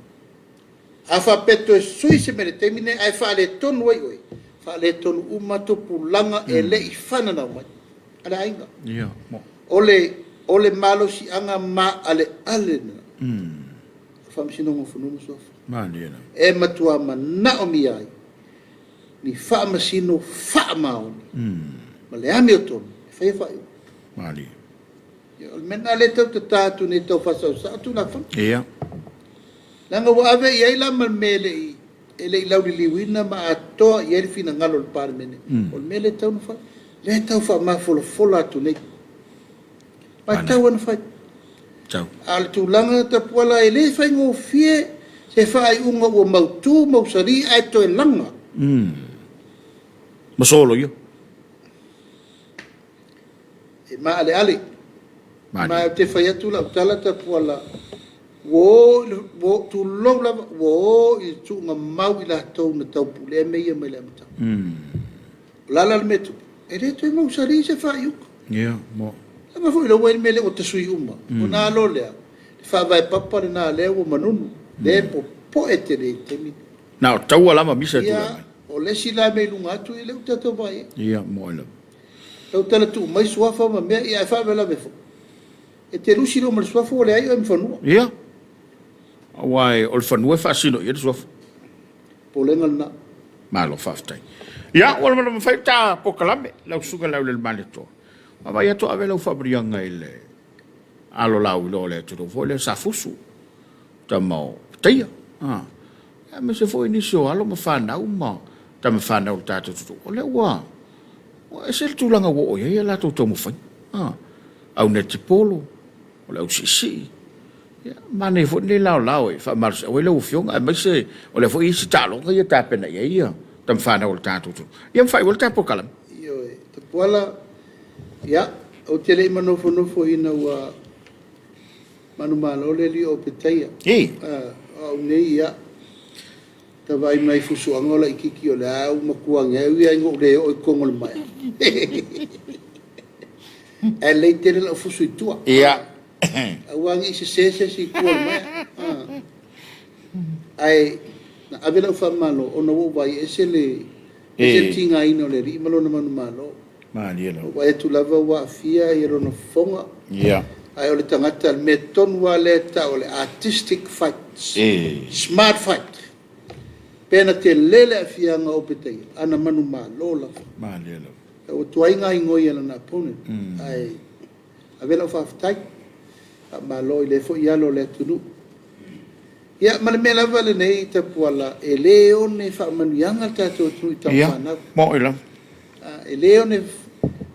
A faapea toe sui se mea i le taimi lenei ae faaletonu ai oe, faaletonu uma tupulaga e le i fananau mai a le aiga. Ia, moe. O le malosiaga maaleale lena o Faamasinoga o Fanua ma Suafa. Malie lava. E matua manaomia ai ni faamasino faamaoni ma le amiotonu e faia faaiuga. Malie. Ia, o le mea lena lea e tau tata atu nei tau faasaosao Tulafono. Ia. Leaga ua ave i ai la ma le mea e le i lauliliuina ma atoa i ai le finagalo o le Palemene, o le mea lea e tatau ona fai. Lea e tau faamafolafola atu nei. Ma e tatau ona fai. Tau. A o le tulaga Tapuala e le faigofie se faaiuga ua mautu, mausali ae toe laga. Ma soloia. E maaleale. Ma ou te fai atu lau tala Tapuala, ua o i le, ua tulou lava, ua o i le tuugamau i latou na taupulea mea ia mai le amataga. O le a la le mea e tupu? E le toe mausali se faaiuga. Ia, mo. Lava foi lea ua i ai le mea lea ua tasui uma. Ona alo lea, le faavae papa lena lea ua manunu, lea e popoe tele i le taimi lenei. Na o taua lava misa e tulai mai. Ia, o le isi la mea i luga atu, ia lea ua tatou vaai i ai. Ia, mo i lava. Tautala tuu mai suafa ma mea, ia ae faalavelave foi, e te lusi loa ma le suafa ua leai oe ma fanua. Ia, aua o le fanua e faasino i ai le suafa. Popolega lena. Malo faafetai. Ia, ua lama fai ta polokalame, lau susuga Laulelemalietoa. Vaavaai atu ave lau faamanuiaga i le alo lauiloa o le atunuu foi lea sa Fusu, tama o Petaia. Ah. Aemaise foi nisi o alo ma fanau ma tama fanau o le tatou atunuu. O lea ua ese le tulaga ua oo i ai a latou taumafaiga. Ah. Au netipolo, o le au siisii. Ia, manaia foi lenei laolao e faamalosiau ai lau Afioga, aemaise o lea foi e i ai isi taaloga ia e tapena i ai ia tama fanau o le tatou atunuu. Ia ma faaiu ai le tatou polokalame. Ioe, Tapuala, ia, ou te le i manofonofo ina ua manumalo le alii o Opetaia. O au nei, ia, ta vaai mai i fusuaga o laitiiti o le a ou matua ane ai, e ui lava ina ou le oo i totonu o le maea. Ae lelei tele lau fusu i tua. Aua ne i sese se isi i tua o le maea. Ae na ave lau faamalo ona ua ou vaai e ese le ese le tigaina o le alii ma lona manumalo. Malie lava. Ua ou vaai atu lava ua aafia lona fofoga. Ae o le tagata, le mea tonu lava lea e tau o le artistic fight. Smart fight. Pe na tele le aafiaga o Opetaia, a na manumalo lava. Malie lava. Ua tuai gaigoi e lana opponent. Ae ave lau faafetai. Faamalo i lea foi alo o le atunuu. Ia, ma le mea lava lenei Tapuala, e le one faamanuiaga le tatou atunuu i tama fanau. Ia, mo'i lava. E le one,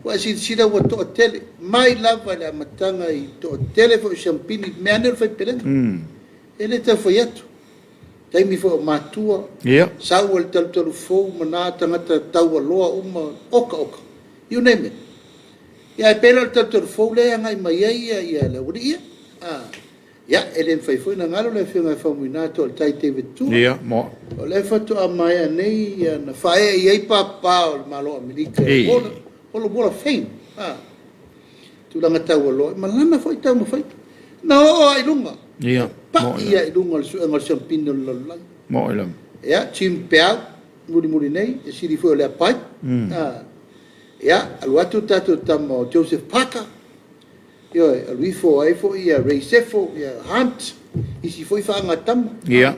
ua e silasila ua toatele, mai lava i le amataga i toatele foi o siampini, mea ane o le faipelega. E le tau fai atu, taimi foi o matua, sau ai le talutalu fou ma na tagata taualoa uma, oka oka, you name it. Ia, ae pei la o le talutalu fou lea e agai mai ai le aualii ia. Ia, e le mafai foi ona galo le afioga ia Faumuina Toaletai David Tua. Ia, mo. O lea faatoa maea nei na faaee i ai papa o le Malo o Amerika i le Wall of Fame. Tulaga taualoa, ma lana foi taumafaiga. Na oo lava i luga. Ia, Pa'i lava i luga o le suega o le siampini o le lalolagi. Mo'i lava. Ia, Jim Peau, mulimuli nei, e sili foi o Leapai. Ia, alu atu le tatou tama o Joseph Parker. Ioe, alu ifo ai foi ia Ray Sefo, ia Hunt, isi foi faagatama. Ia.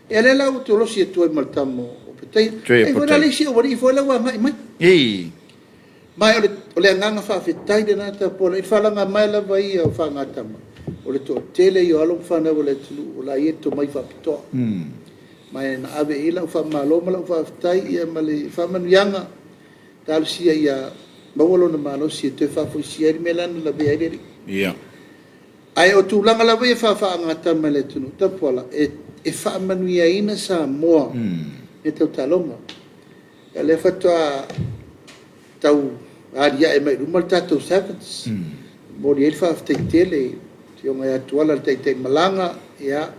Ia lea la ua tolosi atu ai ma le tama o Petaia. E foi la le isi aualii foi la ua agai mai. Ma o le, o le agaga faafetai lena Tapuala, i le faalaga mai lava ia o faagatama, o le toatele ia o alo ma fanau a le atunuu o la e i ai le tomai faapitoa. Ma e na ave i ai lau faamalo ma lau faafetai ia ma le faamanuiaga. Talosia ia maua lona malosi e toe faafoisia ai le mea lea na lavea ai le alii. Ia. Ae o tulaga lava ia faafaagatama i le atunuu, Tapuala, e faamanuiaina Samoa i mea tau taaloga. O lea faatoa tau aliae mai i luma le tatou Sevens. Momoli ai le faafetai tele i le Afioga ia Tuala le Taitaimalaga, ia,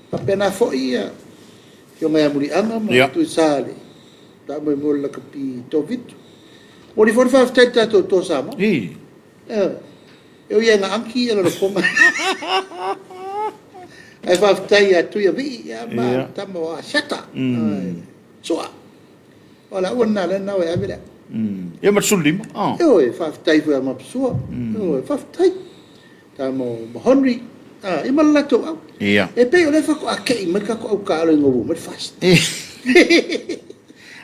faapena foi le Afioga ia Muliaga ma Tuisa le faamoemoe o le lakapi toafitu. Momoli foi le faafetai i le tatou Toa Samoa. E ui lava ina anki ia lalafoga. Ae faafetai ia Tuiavii ia ma tama o Asiata. Sua. O la ua lena lea na e ave lea. Ia ma le 15. Ioe, faafetai foi ia Mapasua. Ioe, faafetai. Tama o Mahonri. Ia ma le latou au. Ia. E pei o lea faatoa kei mai le tatou au taalo ina ua mai le FAST.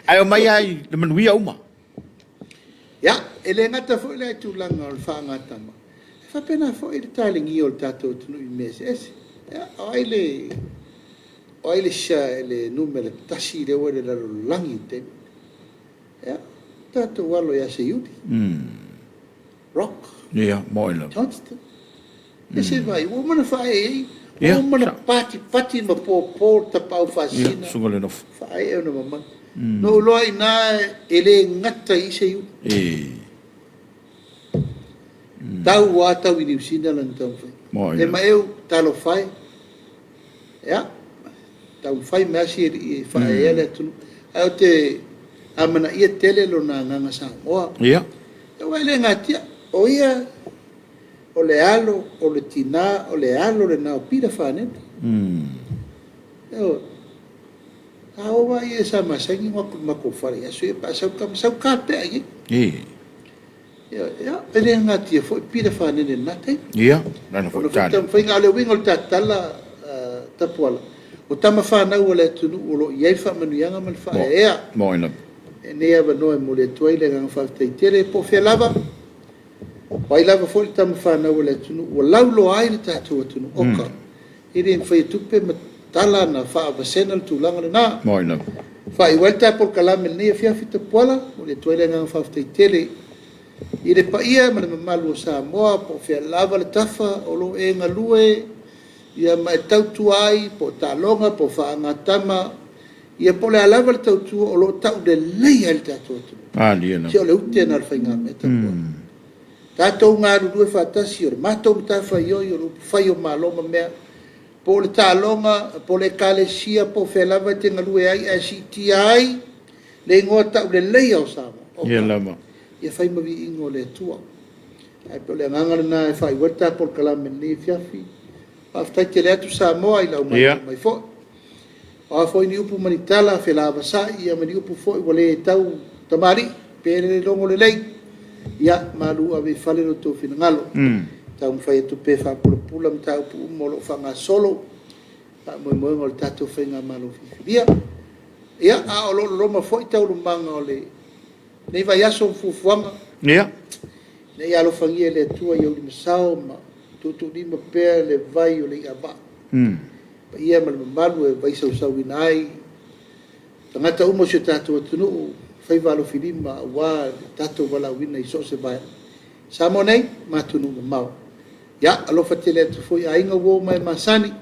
Ae omai lava i le manuia uma. Ia, e le gata foi la i tulaga o le faagatama, e faapena foi le talenia o le tatou atunuu i mea eseese. Ia, o ai le o ai le le numera tasi lea ua i le lalolagi i le taimi? Ia, tatou alo ia Seiuli. Rock. Ia, mo'i lava. Johnston. E se vai, ua uma ona faaee ai, ua uma ona patipati ma pōpō le tapaau faasina. Ia, susuga i le nofo. Faaee ona mamala. Na ou iloa i ina e le gata i i Seiuli. Tau a tau i Niu Sina lana taumafaiga. E maeu, talofa e. Ia, taumafai mai lava si alii e faaeaea le atunuu. Ae ou te amanaia tele lona agaga Samoa. Ia. Aua e le natia, o ia o le alo, o le tina, o le alo lena o Pita Fanene. Ioe. A oo lava ia sa masani ona o atu i le matou fale i aso ia pe a sau tama, sau kapea i ai. Ioe, e le natia foi Pita Fanene i lena taimi. Ia, lana foi Ona foi tali. taumafaiga, a o le uiga o le tatala Tapuala, o tama fanau a le atunuu o lo o i ai le faamanuiaga ma le faaeaea. Mo i lava. E nei avanoa e momoli atu ai le agaga faafetai tele po o fea lava, o ai lava foi le tama fanau a le atunuu ua lauloa ai le tatou atunuu. Oka, e le mafai e tupe ma tala na faavasega le tulaga lena. Mo i lava. Faaiu ai le ta polokalame i lenei afiafi Tapuala, momoli atu ai le agaga faafetai tele i le paia ma le mamalu o Samoa po o fea lava le tafa o lo o e galue ia ma e tautua ai, po o taaloga po o faagatama, ia po o le a lava le tautua o lo o taulelei ai le tatou atunuu. Malie lava. Se o le ute lena o le faigamea Tapuala. Tatou galulue faatasi, o le matou matafaioi, o le upufai o Malo ma mea, po o le taaloga, po o le ekalesia, po o fea lava e te galue ai ae siitia ai le igoa tauleleia o Samoa. Oka, Ia lava. ia fai ma viiga o le Atua. Ae pei o le agaga lena e faaiu ai le ta polokalame i lenei afiafi. Faafetai tele atu Samoa i lau matou mai foi. O a foi ni upu ma ni tala felavasai ia ma ni upu foi ua le tau tamalii pe le logo lelei, ia malu ave i fale lo outou finagalo. Taumafai atu pea e faapulapula mataupu uma o lo o faagasolo faamoemoega o le tatou faigamalo filifilia. Ia, a o lo o loloma foi taualumaga o lenei vaiaso ma fuafuaga. Ia. Ina ia alofagia e le Atua ia ulimasao ma tuutuulima pea le vai o le iavaa. Paia ma le mamalu e vaisausauina ai tagata uma o si o tatou atunuu, faiva alofilima aua le tatou valaauina i so o se vaega. Samoa nei ma atunuu mamao. Ia, alofa tele atu foi i aiga, uo ma e masani,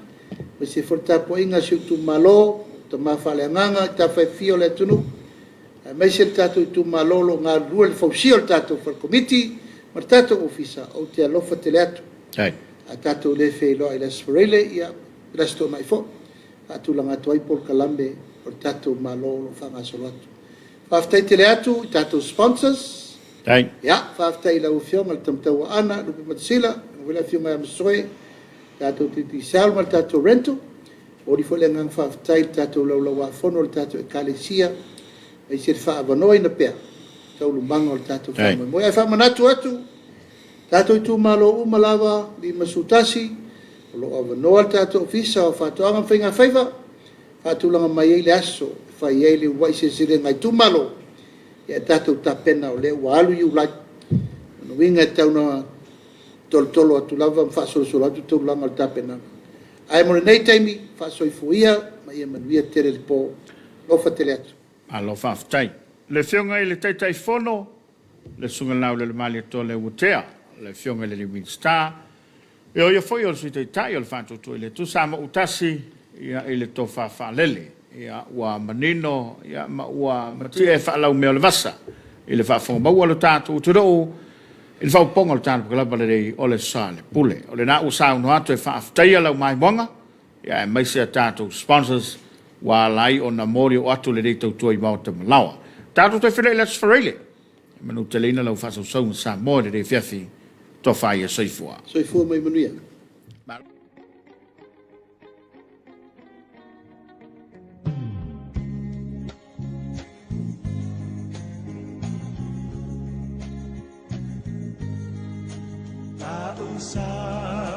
aemaise foi le tapuaiga a si ou itumalo, tama faaleagaga i tafa e fia o le atunuu, aemaise le tatou itumalo o lo o galulue i le fausia o le tatou fale komiti ma le tatou ofisa, ou te alofa tele atu. A tatou le feiloai i le Aso Faraile, ia, le Aso Toonai foi, faatulaga atu ai polokalame o le tatou Malo o lo o faagasolo atu. Faafetai tele atu i tatou sponsors. Ia, faafetai i lau Afioga i le Tamatau Aana, Lupe Matasila, foi le Afioga ia Masoe, tatou Digicel ma le tatou Rental. Momoli foi le agaga faafetai i le tatou Laulau-a-Fono o le tatou Ekalesia, aemaise le faaavanoaina pea taualumaga o le tatou faamoemoe. Ae faamanatu atu, tatou itumalo uma lava, 51, o lo o avanoa le tatou Ofisa o Faatoaga ma Faiga Faiva, faatulaga mai ai le aso e fai ai le uluai seleselega a itumalo, ia tatou tapena o lea ua alu Iulai. O le uiga e tau ina tolotolo atu lava ma faasolosolo atu tulaga o le tapenaga. Ae mo lenei taimi, faasoifua ia ma ia manuia tele le po. Alofa tele atu. Malo faafetai. Le Afioga i le Taitaifono, le Susuga Laulelei Leuatea, le Afioga i le Minisita, e o ia foi o le Sui Taitai o le Faatuatua i le Atua Samoa ua tasi, ia, i le tofa faalele. Ia, ua manino, ia, ma ua matie e faalaumea o le vasa i le faafofoga maua o le tatou atunuu i le faaopoopoga o le tatou kalaba lelei o le Soalepule. O lena ua saunoa atu e faafetaia lau maimoaga, ia, aemaise a tatou sponsors ua ala ai ona moli o atu lenei tautua i maota ma laoa. Tatou toe feiloai i le Aso Faraile. Manuteleina lau faasausauga Samoa i lenei afiafi. Tofa ia soifua. Soifua mai manuia. Sa.